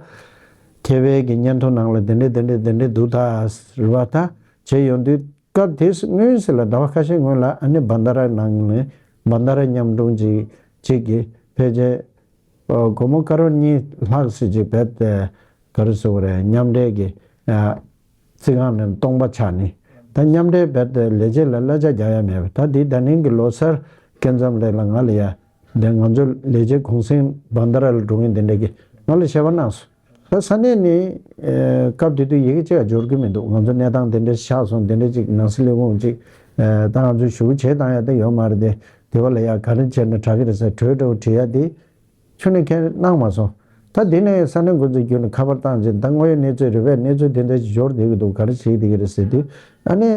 མཁས་པའི་གི་སྙན་ཐོ་ནང་ལ་དེ་འདྲས་དེ་འདྲས་དེ་འདྲས་འདུག་ད་རེད་བ། ད་བྱས་ཡོང་དུས། སྐབས་དེ་སྔོན་ཟེར་ལ་ཟླ་བ་ཁ་ཤས་སྔོན་ལ་ཨ་ནི་བན་ད་ར་ནང་ནས་བན་ད་ར་མཉམ་དྲུང་ཅིག་ཅིག་གིས་ཕལ་ཆེར་སྒོར་མོ་ཀ་རོར་གཉིས་ལྷག་ཙམ་ཅིག་བེད་དེ་ག་རེ་ཟེར་དགོས་རེད། མཉམ་འབྲེལ་གྱི་རྩིས་ཁང་ནས་སྟོང་པ་ཆགས་ནས་ད་མཉམ་འབྲེལ་བེད་དེ་ལས་བྱེད་ལ་གླ་ཆ་རྒྱག་ཡ་མེད་པ། ད་འདི་ད་ནིང་གི་ལོ་སར་སྐབས་མཚམས་ལས་ལ་ང་ལ་ཡ་འདི་ང་ཚོ་ལས་བྱེད་གུང་སེང་བན་ད་ར་ལ་འགྲོ་མཁན་དེ་འདྲ་གིས་ང་ལ་ཞལ་པར་གནང་སོང་། ད་ས་གནས་ནས་སྐབས་དེ་དུས་ཡི་གེ་གཅིག་ཡང་འབྱོར་གྱི་མི་འདུག་ང་ཚོ་གནས་སྟངས་དེ་འདྲ་ཆགས་སོང་། དེ་འདྲ་ཅིག་ནང་སྲིད་ལས་ཁུངས་ཅིག་ད་ང་ཚོ་ཞུ་བྱེད་བཏང་ཡ་དེ་ཡོད་མ་རེད་དེ། དེ་བ་ལ་ཡ་ག་རེ་བྱས་ན་དྲག་གི་རེད་ཟེར་གྲོས་འདྲ་བོ་བྲིས་ཡ་དེ་ཁྱོན་ནས་ཁས་གནང་མ་སོང་། ད་དེ་ནས་ས་གནས་འགོ་འཛིན་བརྒྱུད་ནས་ཁ་པར་བཏང་རྗེས་ད་དངོས་ཡོད་གནས་ཚུལ་རེད་པས། གནས་ཚུལ་དེ་འདྲ་ཅིག་འབྱོར་བསྡད་ཀྱི་འདུག་ག་རེ་བྱེད་བསྡད་ཀྱི་རེད་ཟེར་དུས་ཨ་ནི།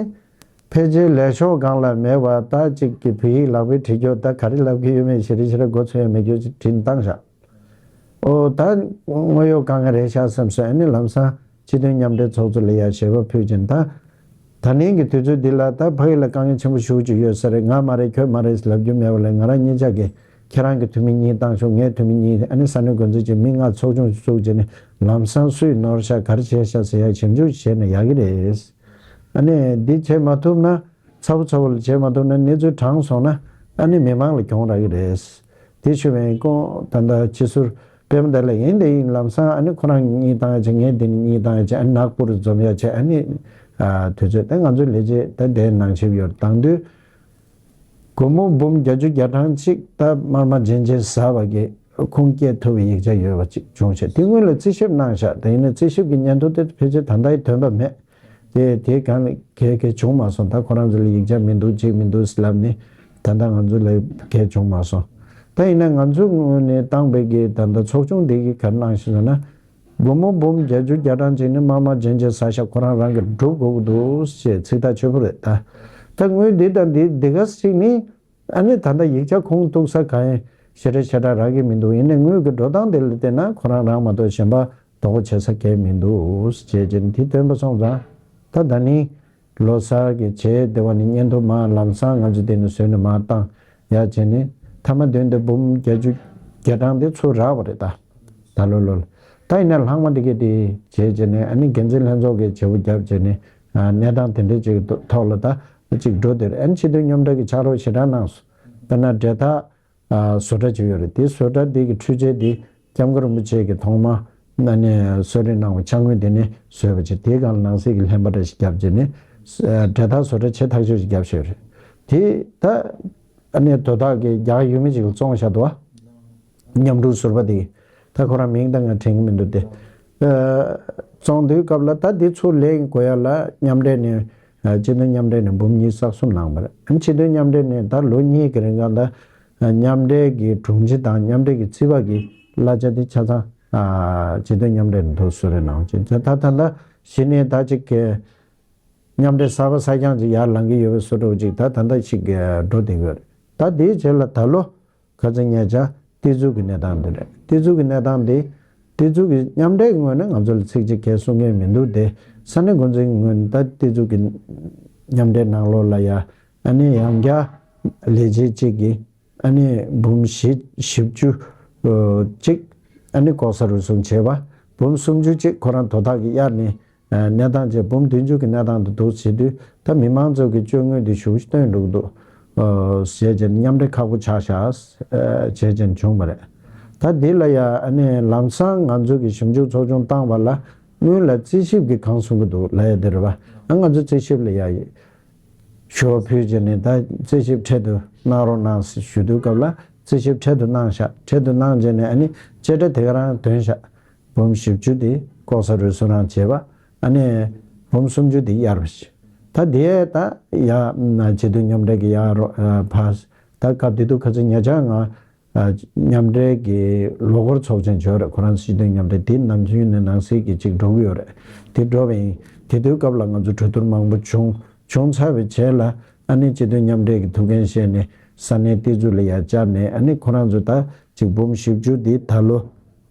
ཕལ་ཆེར་ལས་ཤོག་སྒང་ལ་མེད་པ་ད་ཅིག་གི་བོད་ཡིག་ལག་པས་བྲིས་རྒྱུ་ད་ག་རེ་ལབ་ཀྱི་ཡོད་མེད་ཞེ་རེ་ཞེ་རེ་མགོ་ཚོས་ཡ་མེད་རྒྱུ་ཅིག་བྲིས་བཏང་བཞག་ཨོ་ད་དངོས་ཡོད་དཀའ་ངལ་རེད་ཤག་བསམ་སོང་། ཨ་ནི་ལམ་སང་སྤྱི་མཐུན་མཉམ་འབྲེལ་ཚོགས་གཙོ་ལ་ཡ་ཞལ་པར་ཕུལ་ཅིང་ད། ད་ནིང་གི་དུས་ཚོད་འདི་ལ་ད་ཕ་གི་ལ་དཀའ་ངལ་ཆེན་པོ་ཞེ་པོ་ཅིག་ཡོད་ས་རེད། ང་མ་རེད་ཁྱོད་མ་རེད་ལབ་རྒྱུ་མེད་པ་ལས་ང་རང་གཉིས་ཆ་གིས་ཁྱེད་རང་གི་འཐུས་མི་གཉིས་བཏང་ཤོག་ངའི་འཐུས་མི་གཉིས། ཨ་ནི་ས་གནས་འགོ་འཛིན་གྱིས་མི་ལྔ་ཚོགས་ཆུང་ཞིག་བཙུགས་བྱས་ནས་ལམ་སང་སུས་ནོར་ཤག་ག་རེ་བྱས་ཤག་ཟེར་ཡ་ཞིབ་འཇུག་བྱས་ན་ཡག་གི་རེད། ཨ་ནི་འདི་བྱེད་མ་ཐུབ་ན་ཚ་པོ་ཚ་པོ་ལ་བྱེད་མ་ཐུབ་ན་གནས་ཚུལ་དྲངས་སོང་ན་ཨ་ནི་མི་མང་ལ་གྱོང་རག་གི་རེད། དེ་ཞུ་བའི་སྐོར་ད་ལྟ་སྤྱི་ཟུར་པད་མ་དར་ལགས་ཡིན་དེ་ཡིན་ལམ་སང་ཨ་ནི་ཁོ་རང་གཉིས་བཏང་ཡ་བྱས། ངས་འདི་ནས་གཉིས་བཏང་ཡ་བྱས། ཨ་ནི་ནག་པོ་རུ་འཛོམས་ཡ་བྱས། ཨ་ནི་ཨ་དུས་ཚོད་ད་ང་ཚོའི་ལས་བྱེད་ད་དེ་ནང་ཆིབས་ཡོད་དང་དུས་སྒོར་མོ་འབུམ་བརྒྱད་ཅུ་གྱ་གྲངས་གཅིག་ད་དམར་དམར་རྗེན་རྗེན་ཟ་བ་གི་ཁུངས་སྐྱེལ་ཐུབ་པའི་ཡིག་ཆ་ཡོད་པ་ཅིག་བྱུང་བྱས། དེ་སྔོན་ལ་རྩིས་ཞིབ་གནང་བཞག་ད་ཡིན་ན་རྩིས་ཞིབ་ཀྱི་སྙན་ཐོ་དེ་ཕལ་ཆེར་ད་ལྟ་ཡི་ཐོན་པ་མེད། དེ་དེ་གང་ལ་གལ་གལ་བྱུང་མ་སོང་། ད་ཁོ་རང་ཚོ་ལ་ཡིག་ཆ་མི་འདུག་ཅིག་མི་འདུག་ལབ་ནས་ད་ལྟ་ང་ཚོ་ལ་གལ་བྱུང་མ་སོང་། ད་ཡིན་ན་ང་ཚོའི་ངོས་ནས་བཏང་པའི་གི་ད་ལྟ་ཚོགས་ཆུང་འདི་གི་ག་རེ་གནང་ཞེས་ཟེར་ན། སྒོར་མོ་འབུམ་བརྒྱད་ཅུ་གྱ་གྲངས་ཅིག་ནི་དམར་དམར་རྗེན་རྗེན་ཟ་ཤག་ཁོ་རང་རང་གིས་སྒྲུབ་དགོས་ཀྱི་འདུག་ཅེས་ཚིག་ཐག་ཆོད་པོ་རེད་ད། ད་དངུལ་འདི་དང་འདི་འདི་ག་ཅིག་ནི། ཨ་ནི་ད་ལྟ་ཡིག་ཆ་ཁུངས་གཏུགས་ས་གང་ཡིན་ཞེ་དྲག་ཞེ་དྲག་རག་གི་མི་འདུག་ཡིན་ནའི་དངུལ་གྱི་འགྲོ་སྟངས་དེ་ལ་བལྟས་ན་ཁོ་རང་རང་མ་གཏོགས་གཞན་པ་དོགས་པ་བྱེད་ས་གང་ཡང་མི་འདུག་ཅེས་བྱས་ནས་དེ་ཐོན་པ་སོང་ཙང་། ད་ད་ནི་ལོ་གསར་གྱི་བྱས་དེ་བ་ནི་སྙན་ཐོ་མར་ལམ་སང་ང་ཚོ་དེ་ནས་བཟོས་ནས་མར་བཏང་ཡ་བྱས་ནས་མཐའ་མ་དོན་དུ་འབུམ་བརྒྱད་ཅུ་གྱ་གྲངས་དེ་ཚུར་རག་པ་རེད་ད། ད་ལོ་ལོ་ལ་ད་ཡིན་ན་ལྷག་མ་དེ་གས་དེ་བྱས་བྱས་ནས་ཨ་ནི་འགན་འཛིན་ལྷན་ཚོགས་ཀྱི་བྱེད་པོ་བརྒྱབ་བྱས་ནས་གནས་སྟངས་དེ་འདྲའི་ཅིག་ཐོག་ལ་ད་ཅིག་འགྲོ་དེ་རེད། ཨ་ནི་སྤྱི་འཐུས་མཉམ་འབྲེལ་གྱི་ཕྱག་རོགས་ཞེ་དྲག་གནང་སོང་། དཔེར་ན་འབྲེལ་ཐག་ཨ་བཟོ་གྲྭ་ཅིག་ཡོད་རེད། དེ་བཟོ་གྲྭ་དེ་གི་འཕྲུལ་ཆས་དེ་སྐྱབས་མགོན་རིན་པོ་ཆེ་གིས་ཐོག་མ་ཨ་ནི་གསོལ་རས་གནང་བའི་ཕྱག་དངུལ་དེ་ནས་བཟོས་པ་ཅིག་དེའི་སྒང་ལ་ནང་སྲིད་ཀྱི་ལྷན་པ་འདྲ་ཞིག་བརྒྱབ་བྱས་ནས་ཨ་འབྲེལ་ཐག་བཟོ་གྲྭ་ཆེ་ཐག་ཆོད་ཅིག་བརྒྱབ་བཞག་ཡོད་རེད། དེ་ད་ཨ་ནི་དོ་བདག་གིས་རྒྱ་གར་ཡུལ་མི་ཅིག་ལ་བཙོང་བཞག་འདུག་བ། མཉམ་འབྲེལ་ཟུར་པ་དེ། ད་ཁོ་རང་མིང་ད་ང་དྲན་གྱི་མི་འདུག་སྟེ། ཨ་བཙོང་དུས་སྐབས་ལ་ད་འདི་ཚུར་ལེན་དགོས་ཡ་ལ་མཉམ་འབྲེལ་ནས་ སྤྱི་མཐུན་མཉམ་འབྲེལ་ནས་འབུམ་ཉི་ཤུ་རྩ་གསུམ་གནང་བ་རེད། སྤྱི་མཐུན་མཉམ་འབྲེལ་ནས་ད་ལོ་གཉིས་ཀྱི་རིང་ག་ད་མཉམ་འབྲེལ་གྱི་དྲུང་ཆེ་དང་མཉམ་འབྲེལ་གྱི་རྩིས་པ་གི་གླ་ཆ་དེ་ཆ་ཚང་སྤྱི་མཐུན་མཉམ་འབྲེལ་ནས་འདུག་སེ་རེད་གནང་བྱས། ད་ད་ད་ལྟ་གཞི་ནས་ད་ཅིག་གི་མཉམ་འབྲེལ་གསར་པ་གསར་རྐྱང་ཅིག་ཡར་ལངས་ཀྱི་ཡོད་པའི་བཟོ་འདྲ་ཅིག་ད་ད་ལྟ་ཞིག་འགྲོ་བསྡད་ཡོད་རེད། ད་དེའི་རྗེས་ལ་ད་ལོ་ཁ་སང་ཉེ་ཆར་ཏི་ཛུ་གི་གནས་སྟངས་འདི་རེད། ཏི་ཛུ་གི་གནས་སྟངས་འདི་ཏི་ཛུ་གི་མཉམ་འབྲེལ་གྱི་ངོས་ནས་ང་ཚོ་ལ་ཚིག་གཅིག་གས་གསུང་མཁན་མི་འདུག་སྟེ། ས་གནས་འགོ་འཛིན་གྱི་ངོས་ནས་ད་ཏི་ཛུ་གི་མཉམ་འབྲེལ་ནང་ལོགས་ལ་ཡ་ཨ་ནི་ཡང་བསྐྱར་ལས་བྱེད་གཅིག་གིས་ཨ་ནི་འབུམ་བཞི་བཞི་བཅུ་གཅིག་ཨ་ནི་ལྐོག་ཟ་རུལ་སུངས་བྱས་པ། འབུམ་སུམ་ཅུ་གཅིག་ཁོ་རང་དོ་བདག་གིས་གཡར་ནས་གནས་སྟངས་བཅས་འབུམ་བདུན་ཅུ་གི་གནས་སྟངས་དུ་འདུག་བྱེད་དུས། ད་མི་མང་ཚོ་གི་སྤྱོད་དངུལ་འདི་ཞེ་པོ་ཅིག་བཏོན་འགྲོ་གི་འདུག་ཟེར་བྱས་ནས་མཉམ་འབྲེལ་ཁག་པོ་ཆགས་ཤག་བྱས་བྱས་ནས་བྱུང་བ་རེད། ད་འདི་ལ་ཡ་ཨ་ནི་ལམ་སང་ང་ཚོ་གི་ཞིབ་འཇུག་ཚོགས་ཆུང་བཏང་བ་ལ་སྔོན་ལ་རྩིས་ཞིབ་ཀྱིས་གང་གསུང་གི་འདུག་ལབ་ཡ་དེ་རེད་པ། ཨ་ང་ཚོ་རྩིས་ཞིབ་ལ་ཡ་ཞུ་བ་ཕུལ་བྱས་ནས་ད་རྩིས་ཞིབ་འཕྲལ་དུ་གནང་རོགས་གནང་ཞུ་དུས་སྐབས་ལ་རྩིས་ཞིབ་འཕྲལ་དུ་གནང་ཤག་འཕྲལ་དུ་གནང་བྱས་ནས་ཨ་ནི་བཅད་ཁྲ་དེ་ག་རང་ཐོན་ཤག་འབུམ་བཞི་བཅུ་དེ་ལྐོག་ཟ་རུལ་སུངས་རང་བྱས་པ། ཨ་ནི་འབུམ་སུམ་ཅུ་དེ་གཡར་བ་ཞིག་ད་དེ་ད་ཡ་སྤྱི་མཐུན་མཉམ་འབྲེལ་གྱི་ཡ་རོ་ཕ་ད་སྐབས་དེ་དུས་ཁ་སང་ཉེ་ཆར་ང་མཉམ་འབྲེལ་གྱི་ལོ་འཁོར་ཚོགས་ཆེན་བྱས་རེད། ཁོ་རང་སྤྱི་མཐུན་མཉམ་འབྲེལ་དེ་ནམ་རྒྱུན་ནས་ནང་སྲིད་ཀྱི་ཅིག་འགྲོ་གི་ཡོད་རེད། དེ་འགྲོ་བ་ཡིན། དེ་དུས་སྐབས་ལ་ང་ཚོ་གྲོས་བསྡུར་མང་པོ་བྱུང་བྱུང་ཚར་བའི་རྗེས་ལ་ཨ་ནི་སྤྱི་མཐུན་མཉམ་འབྲེལ་གྱི་ཐུགས་འགན་བཞེས་ནས་ས་གནས་ཏི་ཛུ་ལ་ཡ་བཅར་ནས་ཨ་ནི་ཁོ་རང་ཚོ་ད་ཅིག་འབུམ་བཞི་བཅུ་འདི་ད་ལོ་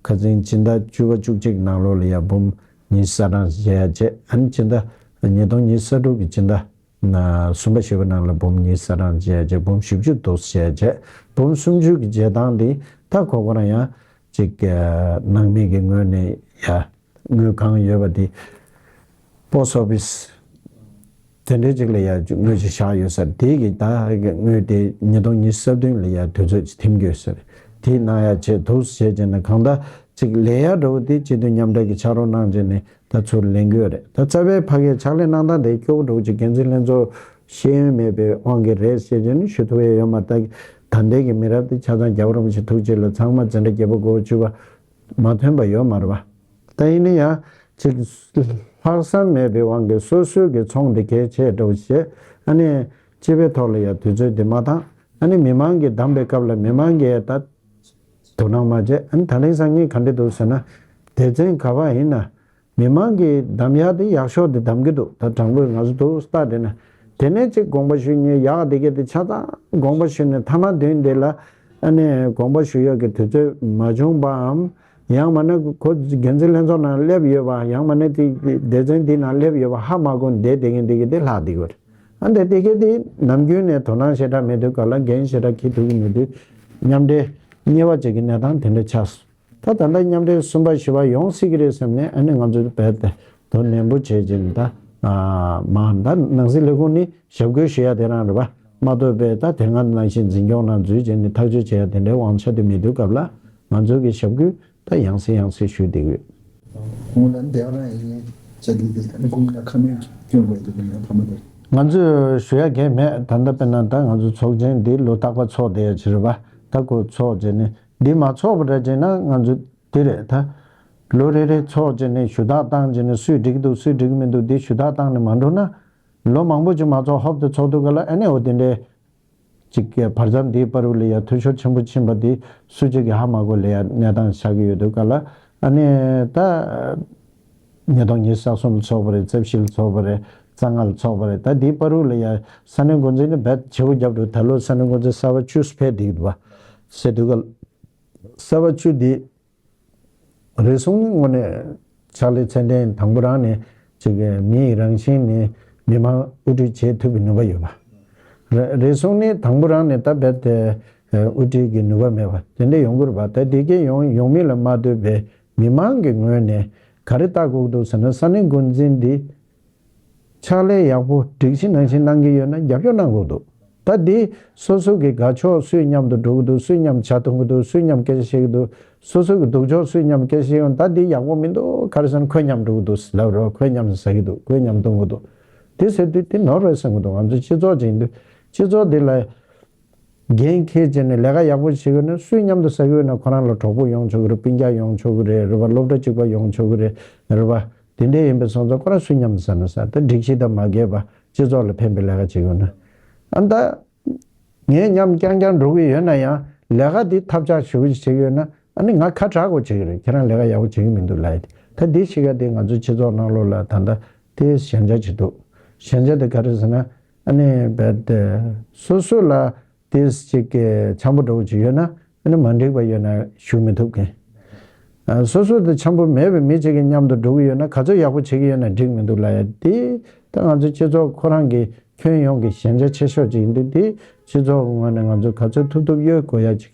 ཁ་སང་སྤྱི་ཟླ་བཅུ་པ་བཅུ་གཅིག་ནང་ལོགས་ལ་ཡ་འབུམ་ཉི་ཤུ་རྩ་གྲངས་བཞེས་ཡ་བྱས། ཨ་ནི་སྤྱི་ཟླ་ཉིས་སྟོང་ཉི་ཤུ་རྩ་དྲུག་གི་སྤྱི་ཟླ་གསུམ་པ་བཞི་པ་ནང་ལ་འབུམ་ཉི་ཤུ་རྩ་གྲངས་བཞེས་ཡ་བྱས། འབུམ་བཞི་བཅུ་འདུག་བཞེས་ཡ་བྱས། འབུམ་སུམ་ཅུ་གི་བྱེད་སྟངས་འདི་ད་ཁོ་ཁོ་རང་ཡང་ཅིག་ནང་མི་གི་ངོས་ནས་ཡ་དངུལ་གང་ཡོད་པ་དེ་པོ་སི་ཊི་ཨོ་ཕི་སི་དེ་འདྲའི་ཅིག་ལ་ཡ་དངུལ་ཅིག་བཞག་ཡོད་ས་རེད། དེ་གི་ད་དངུལ་དེ་ཉིས་སྟོང་ཉི་ཤུ་རྩ་བདུན་ལ་ཡ་དུས་ཚོད་ཅིག་འཐེན་གྱི་ཡོད་ས་རེད། དེ་གནང་ཡ་བྱས་འདུག་བྱས་བྱས་ནས་གང་ལྟར་ཅིག་ལས་ཡ་འདྲ་བོ་དེ་སྤྱི་མཐུན་མཉམ་འབྲེལ་གྱི་ཕྱག་རོགས་གནང་བྱས་ནས་ད་ཚུར་ལེན་གྱི་ཡོད་རེད། ད་རྩ་བའི་ཕ་གིའི་ཕྱག་ལས་གནང་སྟངས་དེ་སྐྱོ་བོ་འདྲ་བོ་ཅིག་འགན་འཛིན་ལྷན་ཚོགས་ཤེས་ཡོན་མེད་པའི་དབང་གིས་རེད་ཟེར་བྱས་ནས་ཞུ་ཐུབ་ཡ་ཡོད་མ་རེད། ད་ད་ལྟའི་གི་མི་རབས་དེ་ཆ་ཚང་རྒྱལ་བ་རིན་པོ་ཆེ་ཐུགས་རྗེ་ལ་ཚང་མ་འཛིན་གྲྭ་བརྒྱད་པ་དགུ་པ་བཅུ་པ་མ་ཐོན་པ་ཡོད་མ་རེད་པ། ད་ཡིན་ན་ཡང་ཅིག་ལྷག་བསམ་མེད་པའི་དབང་གིས་སོ་སོའི་གི་ཚོང་འདི་གལ་ཆེ་འདྲ་བོ་བྱས། ཨ་ནི་སྤྱི་པའི་ཐོག་ལ་ཡང་དུས་ཚོད་འདི་མ་བཏང་། ཨ་ནི་མི་མང་གིས་བདམས་པའི་སྐབས་ལ་མི་མང་གིས་ད་དོ་སྣང་མ་བྱས། ཨ་ནི་ད་ལན་སང་ཉིན་ག་འདྲ་འདུག་ཟེར་ན། སྡེ་ཚན་ག་པར་ཡིན་ན་མི་མང་གིས་བདམས་ཡག་དེ་ཡག་ཤོས་དེ་བདམས་ཀྱི་འདུག་ད་དྲང་པོས་ང་ཚོ་འདུག་ལྟ་དེ་ན། དེ་ནས་ཅིག་དགོངས་པ་ཞུ་མཁན་ཡག་དེ་གས་དེ་ཆ་ཚང་དགོངས་པ་ཞུས་ནས་མཐའ་མ་དོན་དེ་ལ་ཨ་ནི་དགོངས་པ་ཞུ་ཡག་གི་དུས་ཚོད་མ་བྱུང་བའམ། ཡང་མ་ནས་ཁོ་འགན་འཛིན་ལྷན་ཚོགས་ནང་སླེབས་ཡོད་པ། ཡང་མ་ནས་དེ་སྡེ་ཚན་འདི་ནང་སླེབས་ཡོད་པ་ཧ་མ་གོ་བསྡད་བསྡད་མཁན་དེ་གས་དེ་ལྷག་བསྡད་ཡོད་རེད། ཨ་འདི་དེ་གས་དེ་ནམ་རྒྱུན་ནས་དོ་སྣང་ཞེ་དྲག་མེད་དུས་ག་ལ་འགན་ཞེ་དྲག་འཁྱེར་ཐུབ་ཀྱི་མེད་དུས་མཉམ་འབྲེལ་གཉིས་པ་བཅས་ཀྱི་གནས་སྟངས་དེ་འདྲ་ཆགས་སོང་། ད་ད་ལྟ་མཉམ་འབྲེལ་གསུམ་པ་བཞི་པ་ཡོང་སྲིད་ཀྱི་རེད་བསམ་ནས་ཨ་ནི་ང་ཚོས་རྦད་དེ་དོ་ནན་པོ་བྱས་བྱས་ནས་ད་མ་ད་ནང་སྲིད་ལས་ཁུངས་ནི་ཞབས་སྐུལ་ཞུ་ཡ་དེ་རང་རེད་པ། མ་གཏོགས་པའི་ད་དེ་སྔ་ནང་བཞིན་འཛིན་སྐྱོང་ནང་འཛུལ་བྱས་ནས་ཐག་གཅོད་བྱེད་ཡ་དེ་འདྲའི་དབང་ཆ་དེ་མེད་དུས་སྐབས་ལ་ང་ཚོ་གི་ཞབས་སྐུལ་ད་ཡང་སེ་ཡང་སེ་ཞུས་བསྡད་ཡོད། ཁོང་ལ་འདས་རང་ཡིན་བྱ་དུས་དེ་ནི་ཁོང་ལ་ཁ་སྣོན་སྐྱོན་དགོས་འདུག་ཡང་ཕ་མ་དེ། ང་ཚོས་ཞུ་ཡ་གང་ཡང་མེད། ད་ལྟ་དཔེར་ན་ད་ང་ཚོ་ཚོགས་ཆེན་འདི་ལོ་རྟག་པར་ཚོགས་བསྡད་ཡ་ཅིག་རེད་པ། ད་ཁོ་ཚོགས་བྱས་ནས་འདི་མ་ཚོགས་པ་འདྲ་བྱས་ན་ང་ཚོ་དེ་རེད་ད། ལོ་རེ་རེ་ཚོགས་བྱས་ནས་ཞུ་དག་བཏང་བྱས་ནས་སུས་འགྲིག་འདུག་སུས་འགྲིག་མི་འདུག་འདི་ཞུ་དག་བཏང་ནས་མ་འགྲོ་ན། ལོ་མང་པོ་ཅིག་མ་ཚོགས་ཧོབ་ཏེ་ཚོགས་དུས་ག་ལ་ཨ་ནི་འོ་དེ་འདྲའི་ཅིག་གི་བར་མཚམས་འདིའི་བར་དུ་ལ་ཡ་འཐུས་ཤོར་ཆེན་པོ་ཕྱིན་པ་འདི་སུ་གཅིག་གིས་ཧ་མ་གོ་ལ་ཡ་གནས་སྟངས་ཆགས་ཀྱི་ཡོད་དུས་ག་ལ་ཨ་ནི་ད་ཉིས་སྟོང་ཉི་ཤུ་རྩ་གསུམ་ལ་ཚོགས་པ་རེད། རྩ་བཞི་ལ་ཚོགས་པ་རེད། རྩ་ལྔ་ལ་ཚོགས་པ་རེད། ད་འདིའི་བར་དུ་ལ་ཡ་ས་གནས་འགོ་འཛིན་ནི་རྦད་བྱེད་སྒོ་རྒྱབ་འགྲོ། ད་ལོ་ས་གནས་འགོ་འཛིན་གསར་པ་བཅུ་ཕེབས་བསྡད་ཀྱི་འདུག་པ་ཟེར་དུས་ག་ལ་གསར་པ་བཅུ་འདི། རེ་ཟུང་ནི་དངོས་གནས་ཕྱག་ལས་ཚད་ལྡན། དང་པོ་རང་ནས་ཅིག་མི་ཡི་རང་བཞིན་ནས་མི་མང་དབུ་ཁྲིད་བྱེད་ཐུབ་པའི་ནུས་པ་ཡོད་པ། རེ་རེ་ཟུང་ནི་དང་པོ་རང་ནས་ད་རྦད་དེ་དབུ་ཁྲིད་ཀྱི་ནུས་པ་མེད་པ་དེ་འདྲ་ཡོང་གི་རེད་པ། ད་དེ་གས་ཡོང་ཡོང་མིན་ལ་མ་ལྟོས་པའི་མི་མང་གི་ངོས་ནས་ག་རེ་ལྟ་དགོས་འདུག་ཟེར་ན། ས་གནས་འགོ་འཛིན་འདི་ཕྱག་ལས་ཡག་པོ་སྒྲིག་གཞི་ནང་བཞིན་གནང་གི་ཡོད་ན་རྒྱབ་སྐྱོར་གནང་དགོས་འདུག་ད་འདི་སོ་སོ་གི་དགའ་ཕྱོགས་སུས་མཉམ་དུ་འགྲོ་གི་འདུག་སུས་མཉམ་ཇ་འཐུང་གི་འདུག་སུས་མཉམ་སྐད་ཆ་བཤད་ཀྱི་འདུག་སོ་སོ་གི་སྡུག་ཕྱོགས་སུས་མཉམ་སྐད་ཆ་བཤད་ཀྱི་འདུག་ད་འདི་ཡག་པོ་མི་འདུག་ག་རེ་ཟེར་ན་ཁོས་མཉམ་འགྲོ་གི་འདུག་ལབ་རོགས། ཁོས་མཉམ་ཟ་གི་འདུག་ཁོས་མཉམ་འཐུང་གི་འདུག་དེ་ཟེར་དུས་དེ་ནོར་རེད་བསམ་གི་འདུག་ང་ཚོ་སྤྱི་ཚོགས་ཅིག་ཡིན་དུས་སྤྱི་ཚོགས་འདི་ལ་འགན་འཁྱེར་བྱས་ནས་ལས་ཀ་ཡག་པོ་བྱེད་དགོས་ན། སུས་མཉམ་དུ་ཟ་གི་ཡོད་ན་ཁོ་རང་ལ་གྲོགས་པོ་ཡོང་ཆོག་གི་རེད། སྤུན་ཀྱག་ཡོང་ཆོག་གི་རེད། རེད་པ། སློབ་གྲྭ་གཅིག་པ་ཡོང་ཆོག་གི་རེད། རེད་པ། དེ་འདྲ་ཡིན་པའི་སོང་ཙང་ཁོ་རང་སུས་མཉམ་དུ་ཟ་ན་ཟ། ད་སྒྲིག་གཞི་དང་མ་འགལ་བ་ སྤྱི་ཚོགས་ལ་ཕན་པའི་ལས་ཀ་བྱེད་དགོས་ན། ཨ་ད། ངའི་མཉམ་རྐྱང་རྐྱང་འགྲོ་གི་ཡོད་ན་ཡང་ལས་ཀ་འདི་ཐབས་ཆག་ཞེ་པོ་ཅིག་བྱེད་ཀྱི་ཡོད་ན། ཨ་ནི་ང་ཁ་གྲག་གོ་བྱེད་ཀྱི་རེད། ཁྱེད་རང་ལས་ཀ་ཡག་པོ་བྱེད་ཀྱི་མི་འདུག་ལབ་ཡ་དེ། ད་འདི་ཤི་ཀ་དེ་ང་ཚོའི་སྤྱི་ཚོགས་ནང་ལོགས་ལ་ད་ལྟ་དེ་ཞན་ཆ་ཅིག་འདུག་ཞན་ཆ་དེ་ག་རེ་ཟེར་ན། ཨ་ནི་རྦད་དེ་སོ་སོ་ལ་དེ་ཅིག་གི་འཆམ་པོ་འདྲ་བོ་ཅིག་ཡོད་ན། ཨ་ནི་མ་འགྲིག་པ་ཡོད་ན་ཞུ་མི་ཐུབ་མཁན། ཨ་སོ་སོ་དེ་འཆམ་པོ་མེད་པའི་མི་ཅིག་གི་མཉམ་དུ་འགྲོ་གི་ཡོད་ན། ག་ཚོད་ཡག་པོ་བྱེད་ཀྱི་ཡོད་ན་འགྲིག་མི་འདུག་ལབ་ཡ་དེ། ད་ང་ཚོའི་སྤྱི་ཚོགས་ཁོ་རང་གི་ཁྱོན་ཡོངས་ཀྱི་ཞན་ཆ་ཆེ་ཤོས་ཅིག་ཡིན་དུས། དེ་སྤྱི་ཚོགས་ཀྱི་ངོས་ནས་ང་ཚོས་ག་ཚོད་ཐུབ་ཐུབ་གཡོལ་དགོས་ཡ་ཅིག་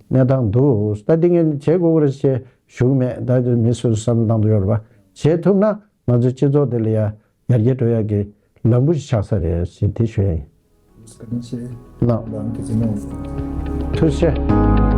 གནས་སྟངས་འདུག་ད་འདི་ངས་བྱེད་དགོས་ཀྱི་རེད་ཅེས་ཞུ་གི་མེད། ད་དེ་མི་སོ་སོས་བསམ་བློ་བཏང་དུ་ཡོད་རེད་པ། བྱེད་ཐུབ་ན་ང་ཚོའི་སྤྱི་ཚོགས་དེ་ལ་ཡ་ཡར་རྒྱས་འགྲོ་ཡ་གི་ལམ་བུ་ཞིག་ཆགས་ས་རེད་ཞེས་དེ་ཞུ་ཡ་ཡིན། བཀའ་དྲིན་ཆེ། ལགས། ལགས་ཐུགས་རྗེ་གནང་། ཐུགས་རྗེ་ཆེ།